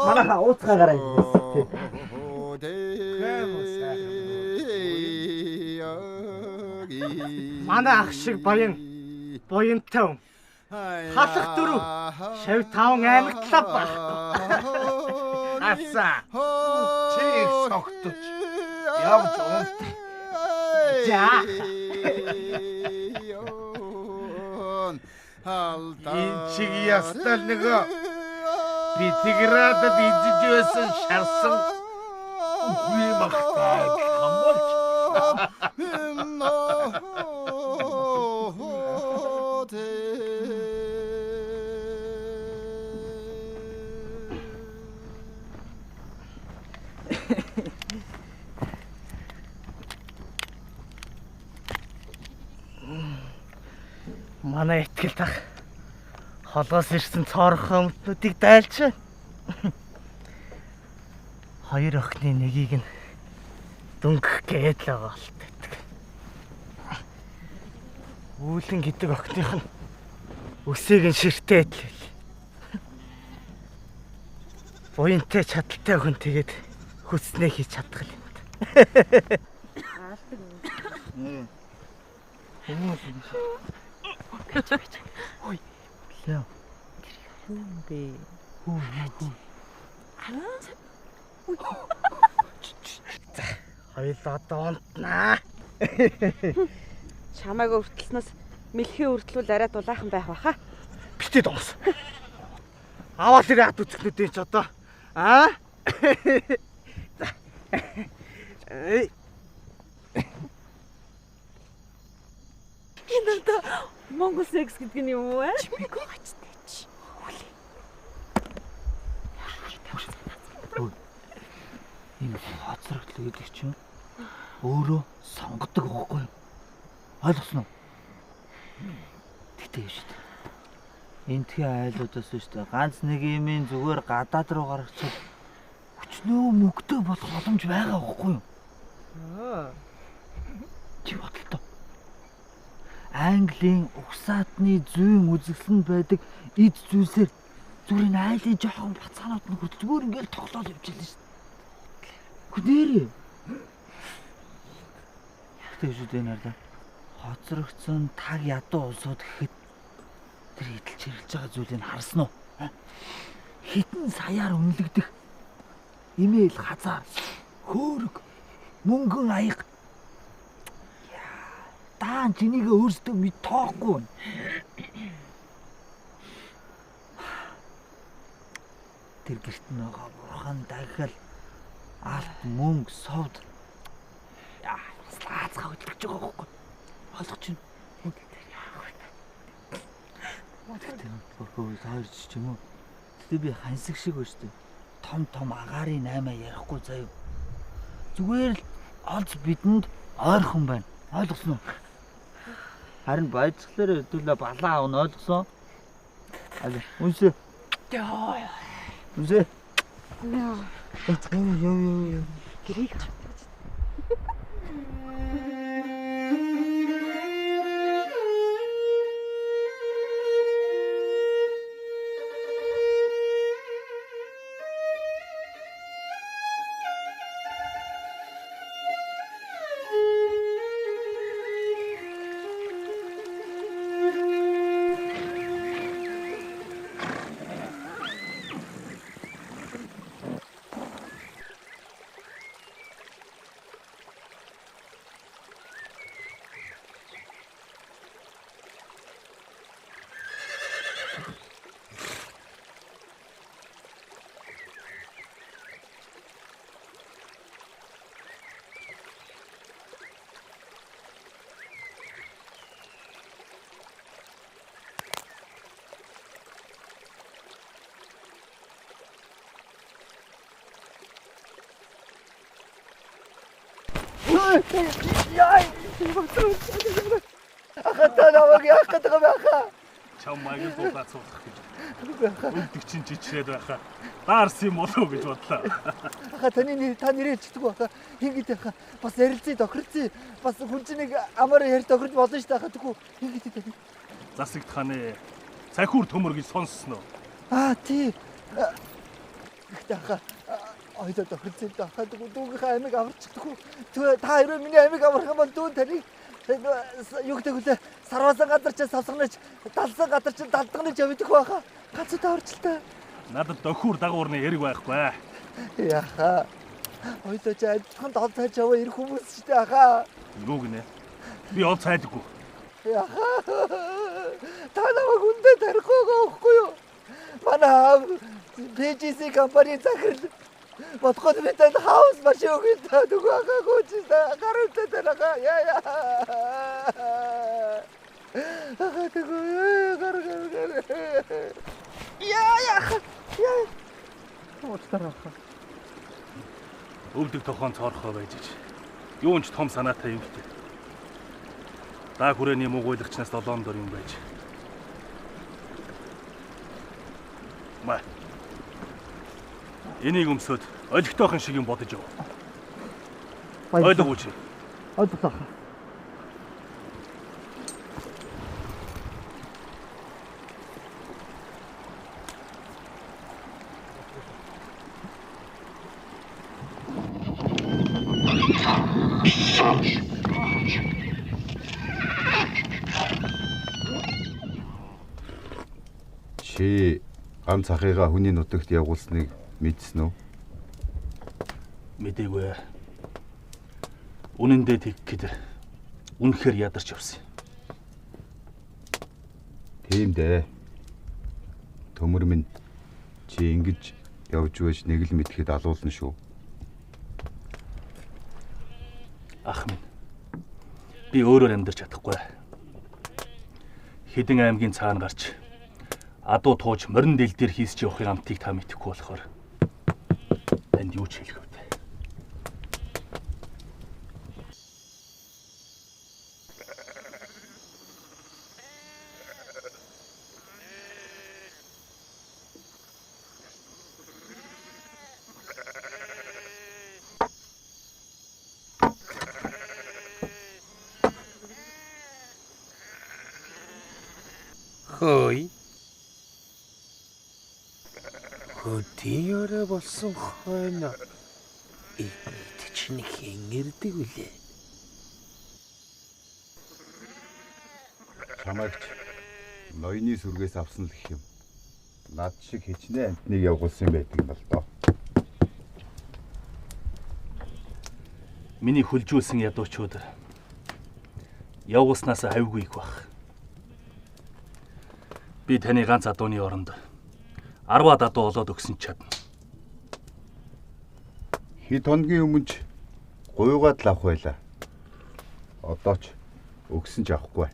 Манайха ууцгаагаараа юм байсан. Манай ах шиг баян буянтай юм. Халах дөрөв шав таван аймагтлаа байхгүй. Аса. Чи их согтож. Явж унт. За. Энэ чиг ястал нөгөө Петиградад идэж байсан шарсан үхрийн махтай адилхан болж. Манай ихтгэл тах холоос ирсэн цоорхон өмтнүүдийг дайлж хоёр охины нэгийг нь дөнгөх гээд л байгаа болтойдаг. Үүлэн гэдэг охиных нь өсийг нь ширтээд л байл. Буянтай чадaltaй хүн тэгээд хүснээ хийж чадах юм. Хүмүүс юм. Ой. Лээ. Юм бэ? Хүү. За, хоёулаа донтнаа. Чамайг өртөлснөөс мэлхий өртлүүл арай дулаахан байх баха. Битээ донс. Аваад ирээ ад үцгнүүдийн ч одоо. Аа? За. Эй. Энэ одоо Монгол секс гэдэг нь юм уу? Чимээгүй гачтай чи. Хүлээ. Энэ хоцрогдол гэдэг чинь өөрөө сонгодог байхгүй юу? Ойлгосноо? Тэгтээ юм шүү дээ. Энтхийн айлуудаас шүү дээ. Ганц нэг юмын зүгээр гадаад руу гаргачихвал өчнөө мөнгөтэй болох боломж байгаа байхгүй юу? Аа. Чи бодлоо. Английн угсаатны зүйн үзэсгэлэнд байдаг эд зүйлсээр зүгээр энэ айлын жоохон бацаанууд нь хүртэл зүгээр ингээл тоглоол явж илээ шүү дээ. Үгүй нэрээ. Тэгвэл шүү дээ нарлаа. Хоцрогдсон таг ядуу улсууд гэхэд тэр хэдэл чирэлж байгаа зүйлийг харсан уу? Хитэн саяар үнэлэгдэх имэйл хазаар хөөрөг мөнгөн аяга даан чинийгээ өөрсдөө мэд тоохгүй байна. Тэр гэрт нь байгаа бурхан дахил алт мөнгө совд лаацгаа хөдөлгөж байгаа байхгүй ойлгож байна. Тэр яах вэ? Тэгтээ хоёр ч юм уу. Тэгтээ би хансаг шиг байна шүү дээ. Том том агаарын 8 ярихгүй заяа. Зүгээр л олз бидэнд ойрхон байна. Ойлгосон уу? Харин баяжхлаараа өдөөлөө балаа авна ойлгосон? Аль үнсээ. Яа. Үнсээ. Яа. Йоо ёо ёо. Гэрийг хатаж. Яа! Аха та намайг яах гэдэг юм бэ аха? Чамайг л дулаацуулах гэж. Өвдөг чинь чичрээд байхаа. Даарсан юм болов уу гэж бодлоо. Аха таны та нэрээ хэлчихдэг аха. Хин гэдэг аха. Бас ярилцъя, тохирцъя. Бас хүн чинь нэг амар ярьж тохирч болно шүү дээ аха. Тэгвэл хин гэдэг таны. Засагт ханы цахиур төмөр гэж сонссноо. Аа тий. Гэхдээ аха ойлоо тохирцъя л аха. Тэгвэл дүүгийнхээ амийг аварчихдаг. Та хэрвээ миний амийг аврах юм бол дүүн таныг юу гэдэг вүлээ сарваасан газар чинь савсгнаж далсан газар чинь далдгнаж явдаг байхаа. Ганц удаа орчлоо. Надад дохиур дагуурны эрг байхгүй. Яха. Хоёлоо чи адилхан дол цайж яваа ирэх хүмүүс шүү дээ ахаа. Юу гинэ? Би ол цайдаггүй. Ахаа. Та намайг үндэ тарихгүй байгаа байхгүй юу? Манай аав PGC компани захирал. Бодгоод би танд хаус машин өгье та нөгөө ахаа гүйж та гаруйтай тараха. Яа яа. Ахаа нөгөө гар гар гар. Яа яа. Яа. Уучлаарай ахаа. Өвдөг тохон цоорхоо байж ич. Юун ч том санаатай юм бэ? Даа хүрээний муугүйлагчнаас 7 дор юм байж. Маа. Энийг өмсөд олигтойхон шиг юм бодож яв. Ойлгооч. Ойлголоо. Чи ганц ахыгаа хүний нутагт явуулсныг мэдсэн үү? Мэдээгүй. Үнэндээ тэгхэд үнэхээр ядарч явсан юм. Тийм дээ. Төмөр минь чи ингэж явж байж нэг л мэдэхэд алуулна шүү. Ах минь. Би өөрөөр амьдарч чадахгүй. Хэдэн аймгийн цаана гарч адуу тууж морин дэл дээр хийсч явахын амтыг та мэдэхгүй болохоор танд юу ч хэлэх вэ? Хөөе. Хөдийн орой болсон хойно эднийт чинь хэн ирдэг вүлээ? Чамайг ч ноёны сүргээс авсан л гэх юм. Над шиг хичнээн амтныг явуулсан байдаг юм бол доо. Миний хөлжүүлсэн ядуучууд явуулснаас хавьгүй их бах. Би таны ганц адууны оронд 10-аад адуу олоод өгсөн ч чадна. Хэд хоногийн өмнө ч гуйгаад л авах байлаа. Одоо ч өгсөн ч авахгүй.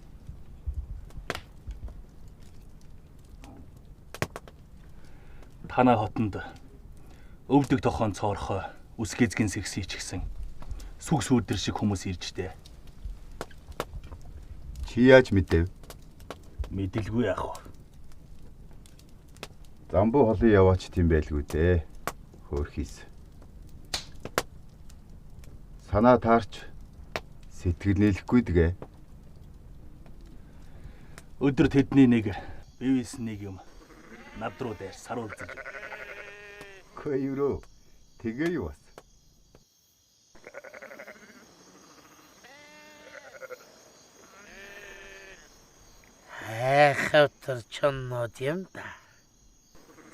Танай хотонд өвдөг тохон цоорхой үсгэзгэн сэгсий ч гэсэн сүг сүүдэр шиг хүмүүс ирж дээ. Чи яаж мэдэв? Мэдэлгүй яах вэ? Замбуу холын яваач тийм байлгүй дээ. Хөөрхийс. Санаа таарч сэтгэл нийлэхгүй дгээ. Өдөр тэдний нэг бивээс нэг юм над руу дайр саруулзаж. Үгүй юу? Тэгээ юу бас? Хайхавтар чоннод юм да.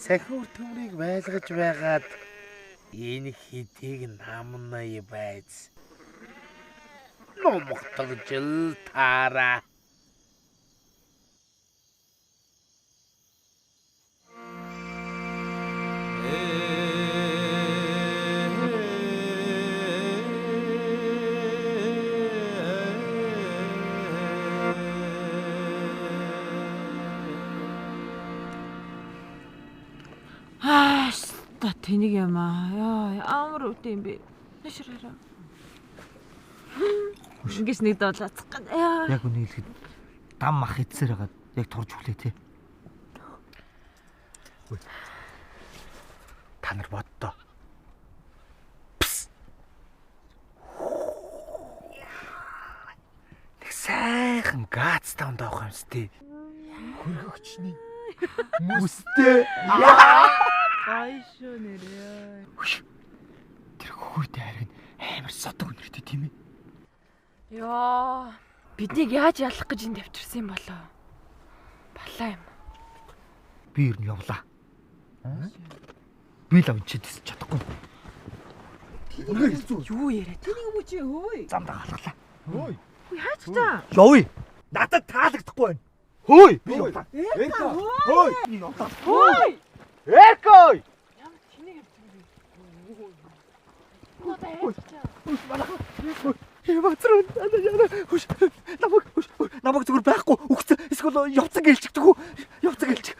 Сахиур төмрийг байлгаж байгаад энэ хитийг намнай байз. Номхтогжил таараа. Та тэнийг юм аа. Яа, амар өвд юм бэ. Нэшэр хараа. Ингээс нэг дуулаацах гэн. Яа. Яг үнийг хэлэхэд дам мах идсээр хагаад яг турж өглөө те. Та нар боддоо. Нэг сайхан гац таунд авах юмс те. Хөргөгчний мүстэй. Гай шүү нэрээ. Тэр хөхөртэй хариг нь амар содог нэртэй тийм ээ. Йоо, биднийг яаж ялах гэж энд авчирсан юм болоо? Балаа юм. Би ер нь явлаа. Би л авчид тест чадахгүй. Үнэхээр хэцүү. Юу яриа? Тэнийг юм уу чи хөөе? Замдаа галгалаа. Хөөе. Хөөе хаач чаа. Явъя. Надад таалагдахгүй байна. Хөөе. Би явлаа. Эрка. Хөөе. Явлаа. Хөөе. Эрка. Ямар тэнийг явчих юм бэ? Одоо хайч чаа. Бацруу яна хөш намайг намайг зүгээр байхгүй үхсэн эсвэл явцсан гэлчдэг үү явцсан гэлчих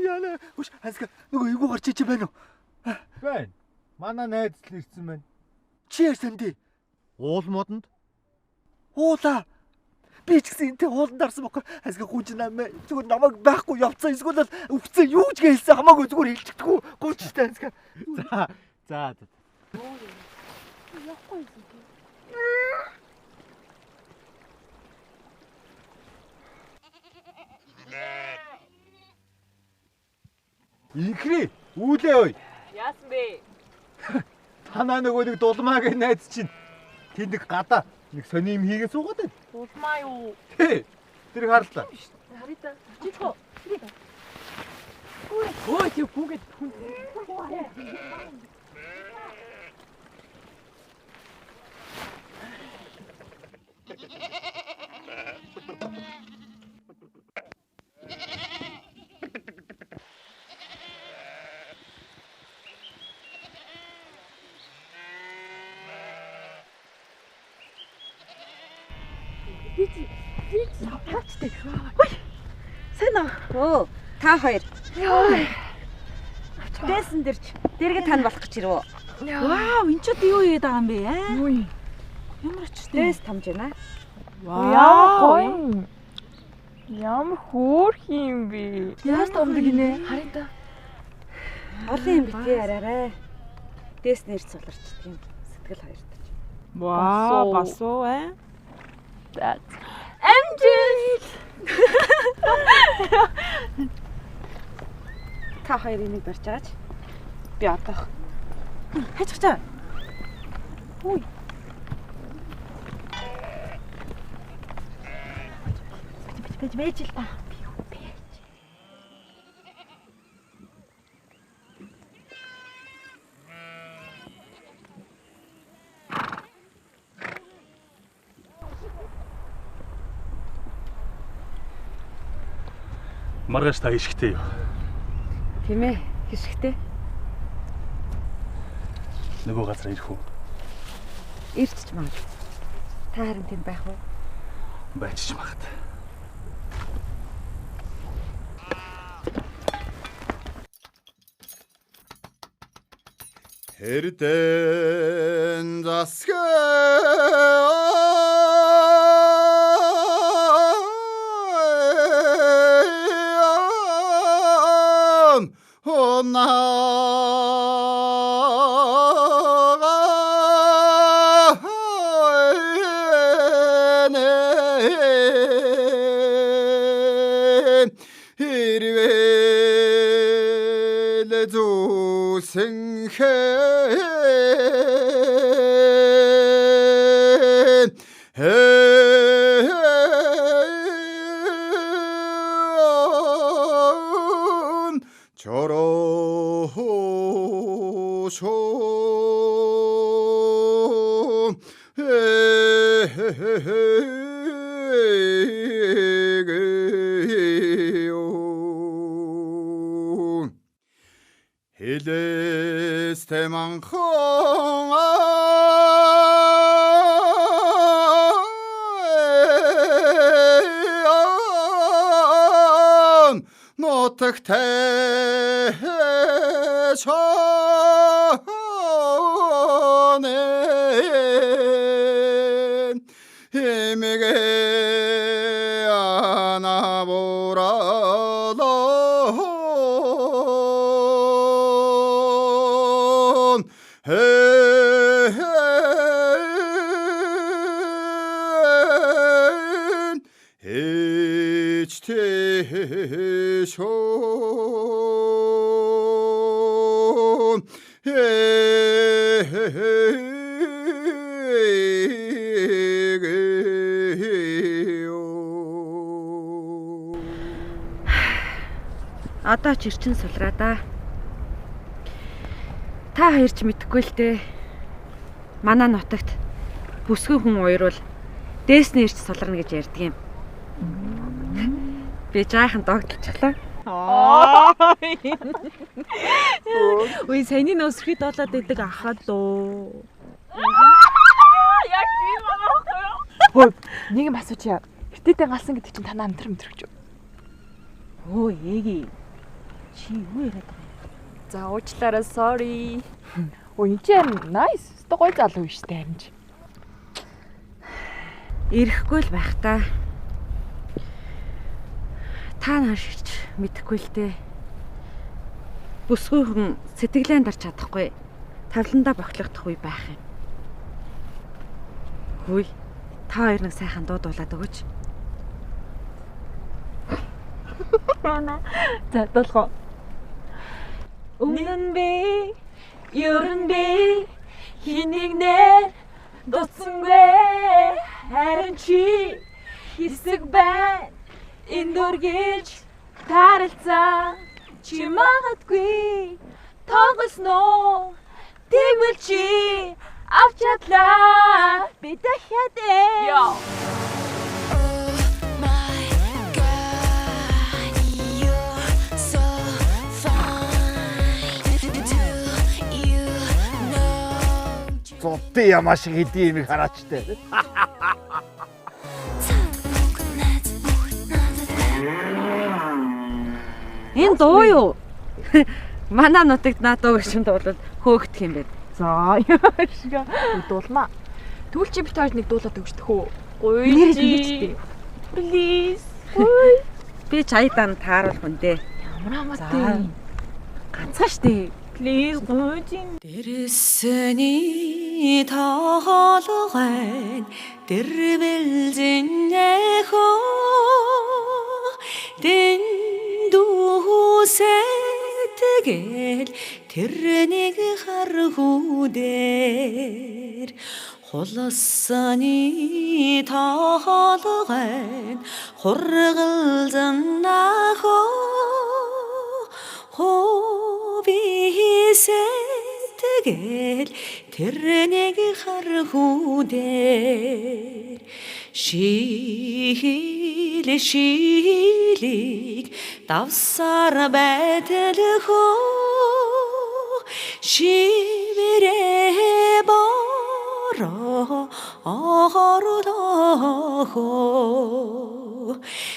яна хөш хасга нөгөө эвгүй гарч ичээ байна уу байна манай найз л ирсэн байна чи ярьсан дээ уул модонд уулаа би ч гэсэн энтэй ууланд арсан байхгүй хасга гүйж намайг зүгээр намайг байхгүй явцсан эсвэл үхсэн юу ч гэлсэн хамаагүй зүгээр хэлчихдэг үү гүйжтэй хасга за за за явахгүй юм. Инхри үүлээ ой. Яасан бэ? Танаа нөгөө нэг дулмаагийн найз чинь тэнд нэг гадаа нэг сони юм хийгээ суугаад байна. Дулмаа юу? Тий. Тэр харлаа. Харъя та. Чичхөө. Өө чи гүгээд хүн. Би чи тавчтай. Ой. Сайн уу? Оо, та хоёр. Йоо. Дээсэн дэрч дэргэ тань болох гэж ирв. Вау, энэ ч одоо юу хийгээд байгаа юм бэ? Юу юм? Ямар очтой. Дээс тамж байна. Вау, гоё. Ямар хөөрх юм бэ? Яаж томдог гинэ? Харъя та. Олон юм битгий яриарай. Дээс нэр цуларчдаг юм. Сэтгэл хоёртож. Вау, бас уу аа. Амжилт. Та хоёр энийг барьж байгаач. Би одоох. Хайчих чаа. Үгүй. Бэж бэж л та. Маргааш та ишгтэй юу? Тийм ээ, хишгтэй. Нөгөө газар ирэх үү? Ирчч магад. Та харин тэнд байх уу? Байчиж магад. Хэрдэн засгаа Одоо ч ирчин сулраа да. Та хоёр ч мэдэхгүй л дээ. Манай нутагт бүсгүй хүн уйруул дээсний ирч суларна гэж ярьдаг юм. Би жаахан догтлчихлаа. Үгүй саяны нөөсрхий доолоод идэг ахаад луу. Яг тийм байгаа байхгүй юу? Хөө нэг юм асуучих. Хитэдэн галсан гэдэг чинь танаа амтэр мэтрэгч үү? Өө эги. Чи юу яриад байгаа юм? За уучлаарай sorry. Өө энэ чинь nice. Өстө гоё залуу биш үү амж. Ирэхгүй л байх та. Та нааш мэдэхгүй л дээ. Бүсгүй хүн сэтгэлээ дарч чадахгүй. Тавландаа бохилогдох үе байх юм. Хүй, та хоёр нэг сайхан дуу дуулаад өгөөч. За дуулах уу? Өмнө нь би, ер нь би хэнийг нэр дутсангүй. Харин чи хэсэг байна. Энд үргэлж тааралцаа. Чи магадгүй тоглосноо. Тэгвэл чи авч чадлаа. Би дахиад ээ. Зодын ямаа шиг хэдийн имийг хараач тээ. Энэ дуу юу? Манай нутагт наа дуу гэж дуулвал хөөгдөх юм байна. За яашиг дуулмаа. Тэгвэл чи бит хоёр нэг дуулаад өгч төх үү? Гоё чи. Please. Би чаядан тааруулах хүн дээ. Ямар хамаатай. Ганцхан штэ. Please гоё чи. Дэрсний тоолгой дэрбэлзэнэ хөө дэндүүсэтгэл тэрнийг хархүүдэр хулсаны тоолгой хургалзанна хөө хобисэтгэл тэрнийг хархүүдэр шийл шилийг давсар байтал хөө шивэрэ бороо орлохоо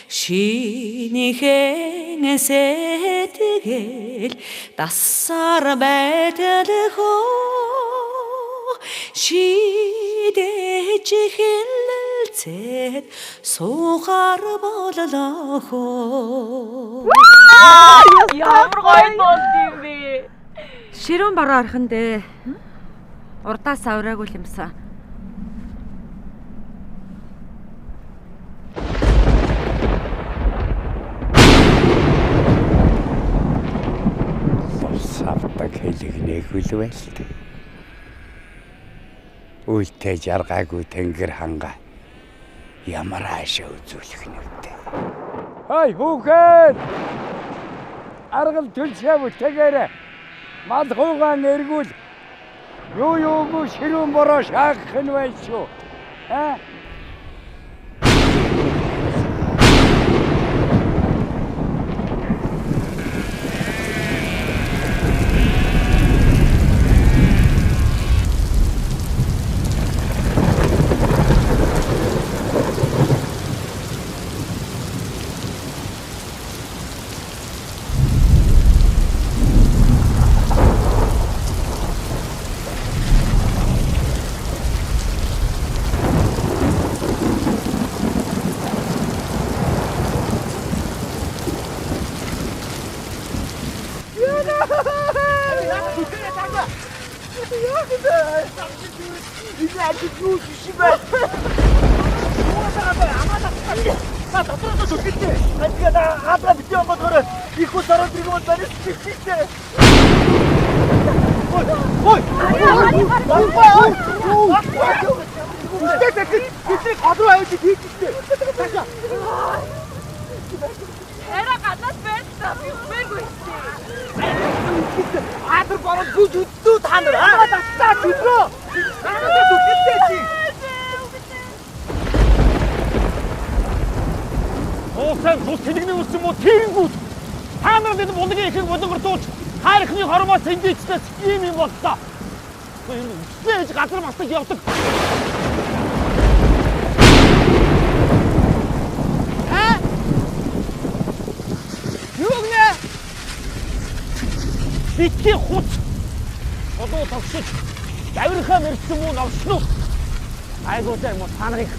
шинихэн сэтгэл дасар байтал хөө шидэж хэлцээд суухар боллоо. Ямар гоё болд юм бэ? Ширүүн бороо орхон дээ. Урдаас авраагүй юмсан. Савтаг хэлэгнээ хүлвэлт. Үлтэй жаргаагүй тэнгэр ханга ямар аашаа үзүүлэх нүвтэй. Хай хүүхэд! Аргал төлшөө бүтэгээрэ. Мал хуугаан эргүүл. Юу юугүй ширүүн бороо шаах нь байна шүү. Аа? Адар бороо гүйж үддүү та нар. Аа татцаа чөдрөө. Цаанаасаа түлхэлтэй чи. Уусан тус тэнэгний үс юм уу тийнгүүд. Та нар энэ булгийн ихийг булангардуулж хайрхны хормоо сэндийчнээс ийм юм боллоо. Энэ үслээ ээж газар мастаг явдаг. Аа? Юу гэнэ? Битгий хуц. Одоо тогшиж давирхаа мэрсэн мүү новшно. Айгуутай юм уу та нарыг.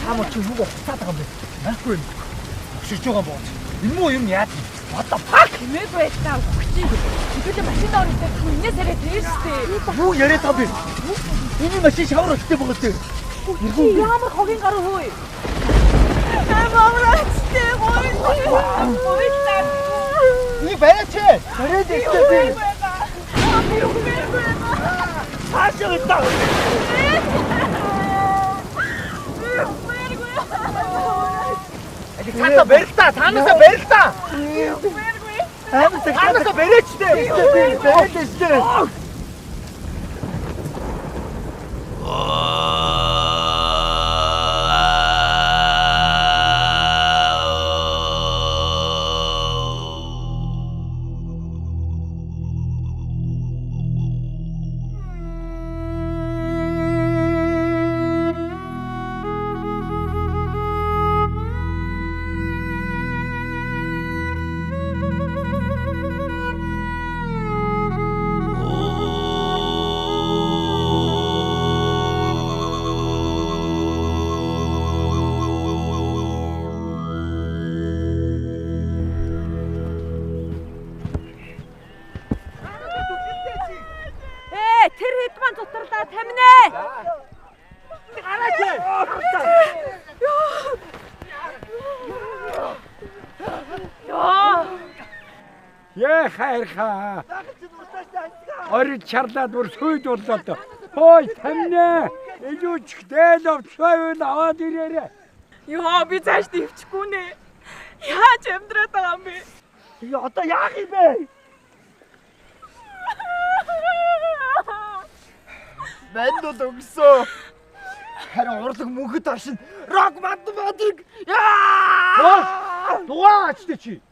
Та мөр чи юу хуцаад байгаа юм бэ? Байхгүй юм. Огшиж байгаа юм бооч. Энэ муу юм яаж юм? What the fuck? Хэмээгүй байлаа өгч. Хэдүүлээ машинд орж ирэх үнээс яриад тэр штэ. Юу яриад байгаа юм бэ? Миний машин шавар болтой байгаа штэ. Чи ямар хогийн гаруу хөөе? Амарч тэ гоё. Гоё. Энийг бариач. Бариад штэ би. Цаашаа удаа. Цаанаа барил та, цаанаасаа барил та. Цаанаасаа бариач дээ. Би бариад штэ. Хайрхаа. Орид чарлаад бүр сүйд боллоо. Хой тамнэ. Илүү ч дээл овцой аваад ирээрэй. Йоо би цааш дэвчихгүй нэ. Яаж амьдраад байгаа юм бэ? Йоо одоо яах юм бэ? Манд бол өгсөн. Харин урлаг мөнхөд оршин. Рок манд бадраг. Яа! Дугаа ачтай чи.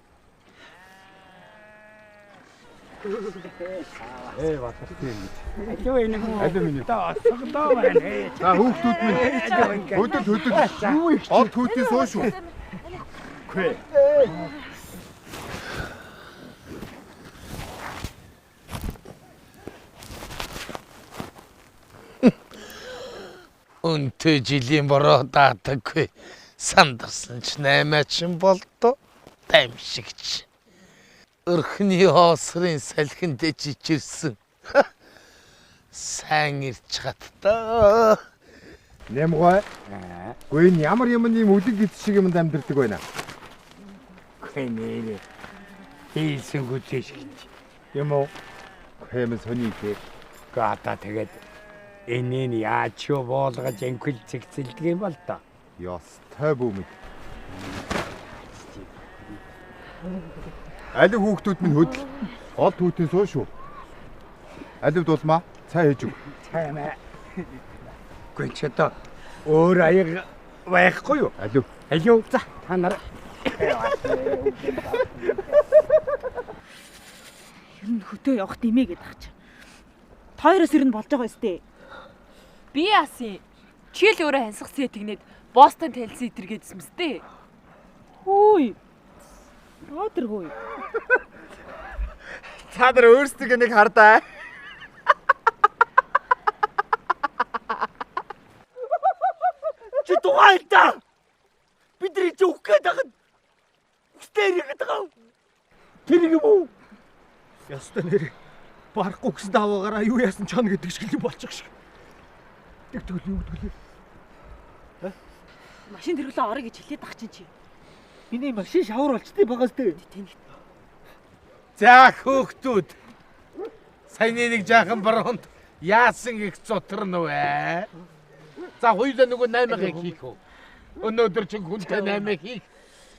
Ээ батартай юм гэж. Алив энэ хүн. Алив миний. Асгалаа байна. За хүүхдүүд минь. Хөдөл хөдөл. Юу их чи? Од хүүтийн суу шүү. Үгүй. Өнтөө жилийн бороо даатаггүй. Сандарсан ч наймаачин болдоо. Таймшигч. Өрхний хоосрын салхинд жижирсэн. Сайн ирч хаттаа. Нямгой. Гүй энэ ямар юм ийм үлэг гиз шиг юмд амьдэрдэг байна. Үгүй нэрээ. Хийсэн гүзээшгч. Юм уу? Хэмэн сони ихээ. Гата тэгээд энэний яаж юу буулгаж анхил цэгцэлдэг юм бол та. Ёстой бүүмэд. Алив хүүхдүүд минь хөдөл. Гол түүтийн суу шүү. Алив дулмаа цай хийж өг. Цай мэ. Үгүй ч одоо өөр аяг байхгүй юу? Алив. Алив. За та нар. Ер нь хөтөө явах димээ гэдэг ах чи. Тойроос ер нь болж байгаа өстэй. Би яасан. Чи л өөрөө хансах сэтгнээд Бостон танилцсан итэргээдсэн мэт дээ. Хөөе. Ротер хөөе. Та нар өөрсдөө нэг хардаа. Чи дугаал та. Бидний чи өгөх гээд байхад үстэй яриад байгаа. Тэр юм уу? Ястай нэр барахгүй гэсэн даваагаараа юу яасан чон гэдэг шиг юм болчих шиг. Тэгвэл юу гэдэг лээ? Машин тэрглээ орё гэж хэлээд ах чинь чи. Миний машин шавар болчтой байгаа сте. Тэнэгт. За хөөхтүүд. Саяны нэг жаахан баруунд яасан их зутарна вэ? За хоёулаа нөгөө 8-ыг хийх үү? Өнөөдөр чинь хүнтэй 8-ыг хийх.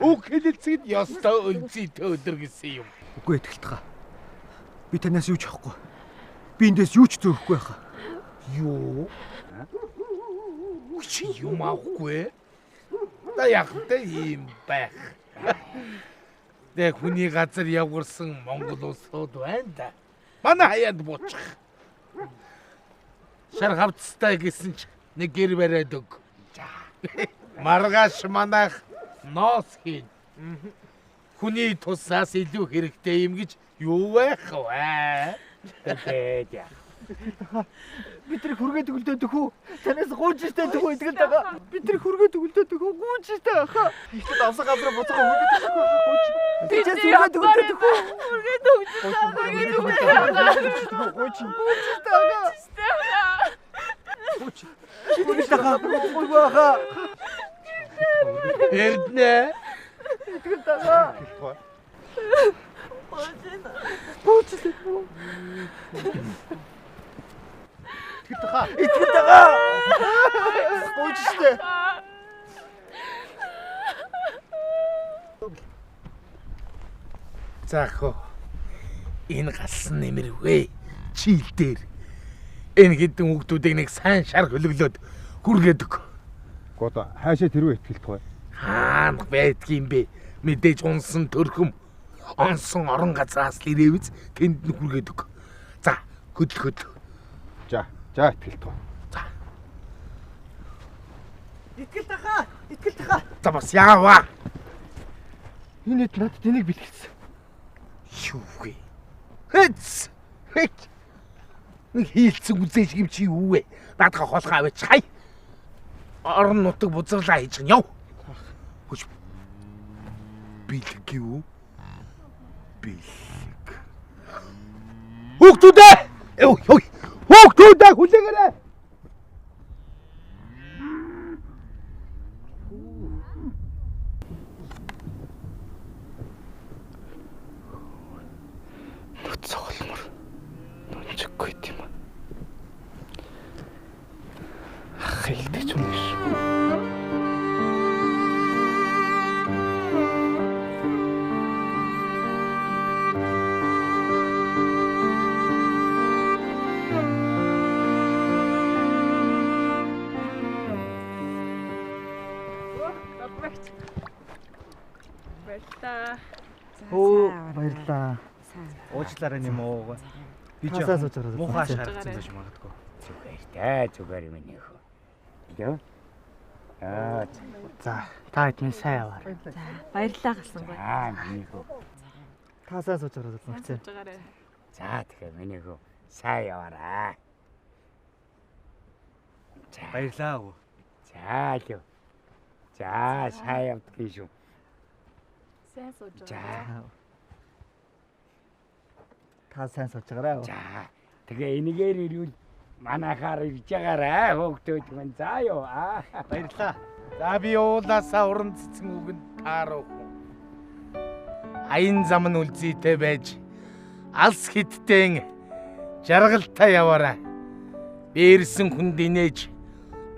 Үг хэлэлцэхэд ёстой өлзийтэй өдөр гэсэн юм. Үгүй итгэлтгаа. Би танаас юу ч авахгүй. Би эндээс юу ч зөөхөхгүй байхаа. Юу? Чи юм авахгүй? Та яг тэ ийм байх. Тэ хүний газар явгарсан Монгол улсууд байна да. Манай хаяад буучих. Шар хавцтай гэсэн ч нэг гэр бариад өг. Маргааш манайх ноос хийн. Хүний тусаас илүү хэрэгтэй юм гэж юу байх вэ? Тэгээд яа. Бид нар хүргээд өгөлдөө төхөө. Танаас гуйж штэ төхөө итгэл байгаа. Бид нар хүргээд өгөлдөө төхөө гуйж штэ ахаа. Ихтэй давсан газар буцаага хүргээд төхөө гуйж. Тийчээс хүргээд өгөлдөө төхөө. Хүргээд өгч та. Хүргээд өгч. Гуйж. Гуйж штэ ахаа. Гуйж. Итгэл байгаа. Гуйг ахаа. Эрдэнэ. Итгэл байгаа. Гуйж. Итгэл байгаа. Итгэл байгаа. Гуйж штэ. За хөө. Энэ галсан нэмэрвэ. Чийл дээр. Энэ хэдэн хүүхдүүдийг нэг сайн шар хөлөглөөд хүргээд өг. Гоо хаашаа тэрвээ итгэлт бай. Хаана байдгийм бэ? Мэдээж унсан төрхөм. Онсон орон газраас л ирээвз тэнд нь хүргээд өг. За хөдөл хөдөл. За, за итгэлт бай. За. Итгэл тахаа. Итгэл тахаа. За бас яаваа. Энэ хэд надад энийг бэлгэлсэн. Юу вэ? Хэц. Хэц. Нэг хийлцэн үзээш юм чи юу вэ? Наадха хоолгоо аваач хай. Орон нутаг бузарлаа хийж гэн яв. Хөш. Бэлэг юу? Бэлэг. Хүүхдүүдээ! Ёо ёо. Хүүхдүүдээ хүлээгээрэй. Нүц цогломор. Нүнчгүй юм. Ах хэлдэг юм шүү. Баярлалаа. Өө баярлалаа. Уучлаарай нэм уу. Би ч Тасаа сууж байгаа. Муухай шаргацсан байж магадгүй. Зүгээр дээ, зүгээр миний хөө. Юу? Аа, за, та хэд минь сайн яваарай. За, баярлалаа галсангүй. Аа, миний хөө. Та сайн сууж байгаа зүг. За, тэгэхээр миний хөө сайн яваарай. За. Баярлалаа өө. За, л. За, сайн явдгийн шүү. Сайн сууж байгаа. Та сайн сууж байгаарай. За. Тэгээ энэгээр ирвэл манайхаар ирж байгаарай хөөгдөөд мэн за юу. Аа. Баярлалаа. За би уулаасаа уран цэцэн үгэнд таарах. Аян зам нь үлзийтэй байж алс хиттэйн жаргалтай яваарай. Би ирсэн хүнд инээж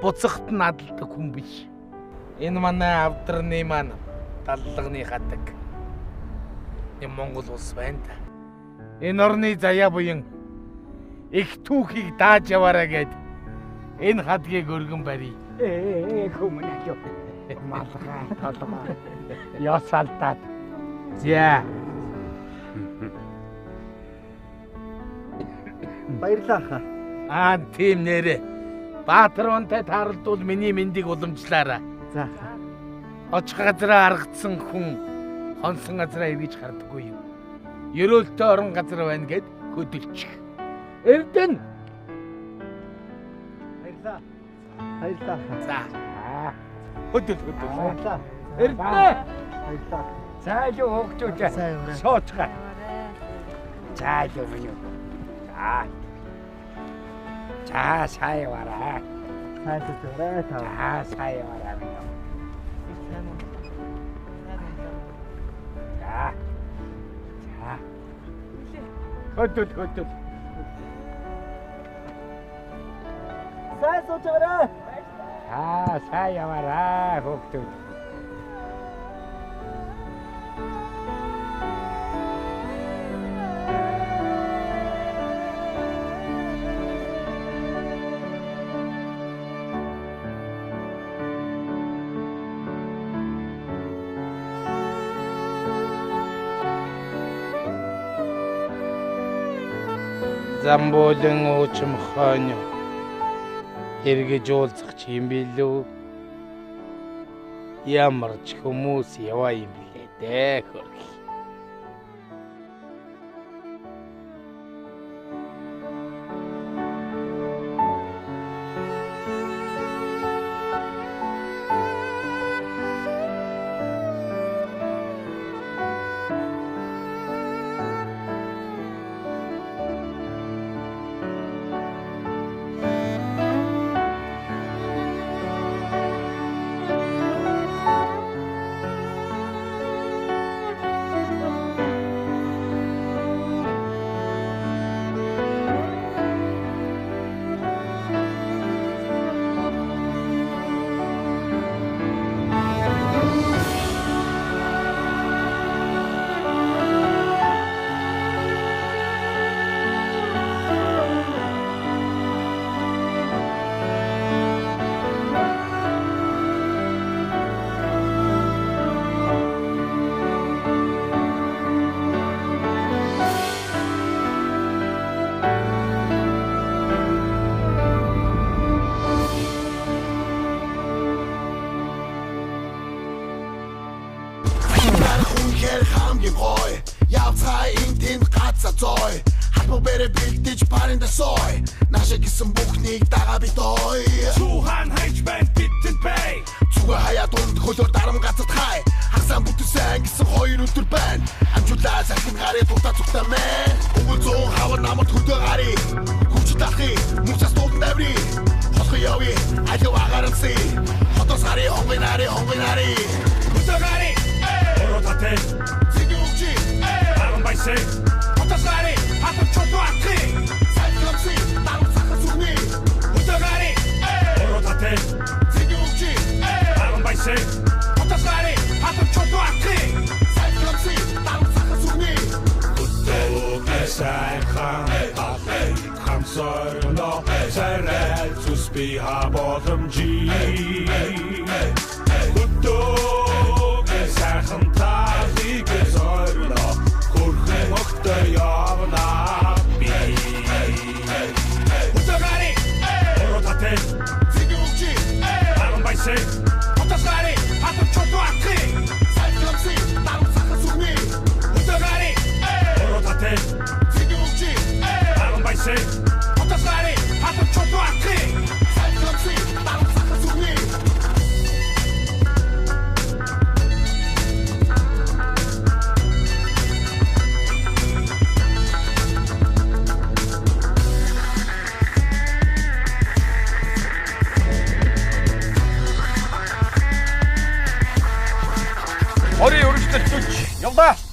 буцахт нь адалдаг хүн биш. Энэ манай авдрны маань даллагны хадаг. Энэ Монгол улс байна да. Энэ орны заяа буян их түүхийг дааж яваарай гэд энэ хадгийг өргөн барья. Ээ хүмүүн аяа. Малгай толгой. Ёс алдаад. За. Баярлалаа хаа. Аа тийм нэрээ. Баатар унтай тааралдвал миний мэндийг уламжлаарай. За. Очих газраа аргацсан хүн хонсон газраа эргэж гардаггүй юм. Ерөөлтөй орон газар байна гэд хөдөлчих. Эрдэнэ. Баярлалаа. Баярлалаа. За. Хөдөл хөдөл. Баярлалаа. Эрдэнэ. Баярлалаа. За юу хөөгчөөч. Сууцгаа. За юу минь. За. За сайн яваарай. Сайн яваарай та. За сайн яваарай минь. За. За. Хөдөл хөдөл. Сайн сууж байгаарай. За сайн яваарай хөөгчөөч. Замбуулан уучим хойно эргэж уулзах юм билүү? Ямар ч хүмүүс яваа юм билээ дээ хөрх. Орын өргөжлөлт 40 явлаа.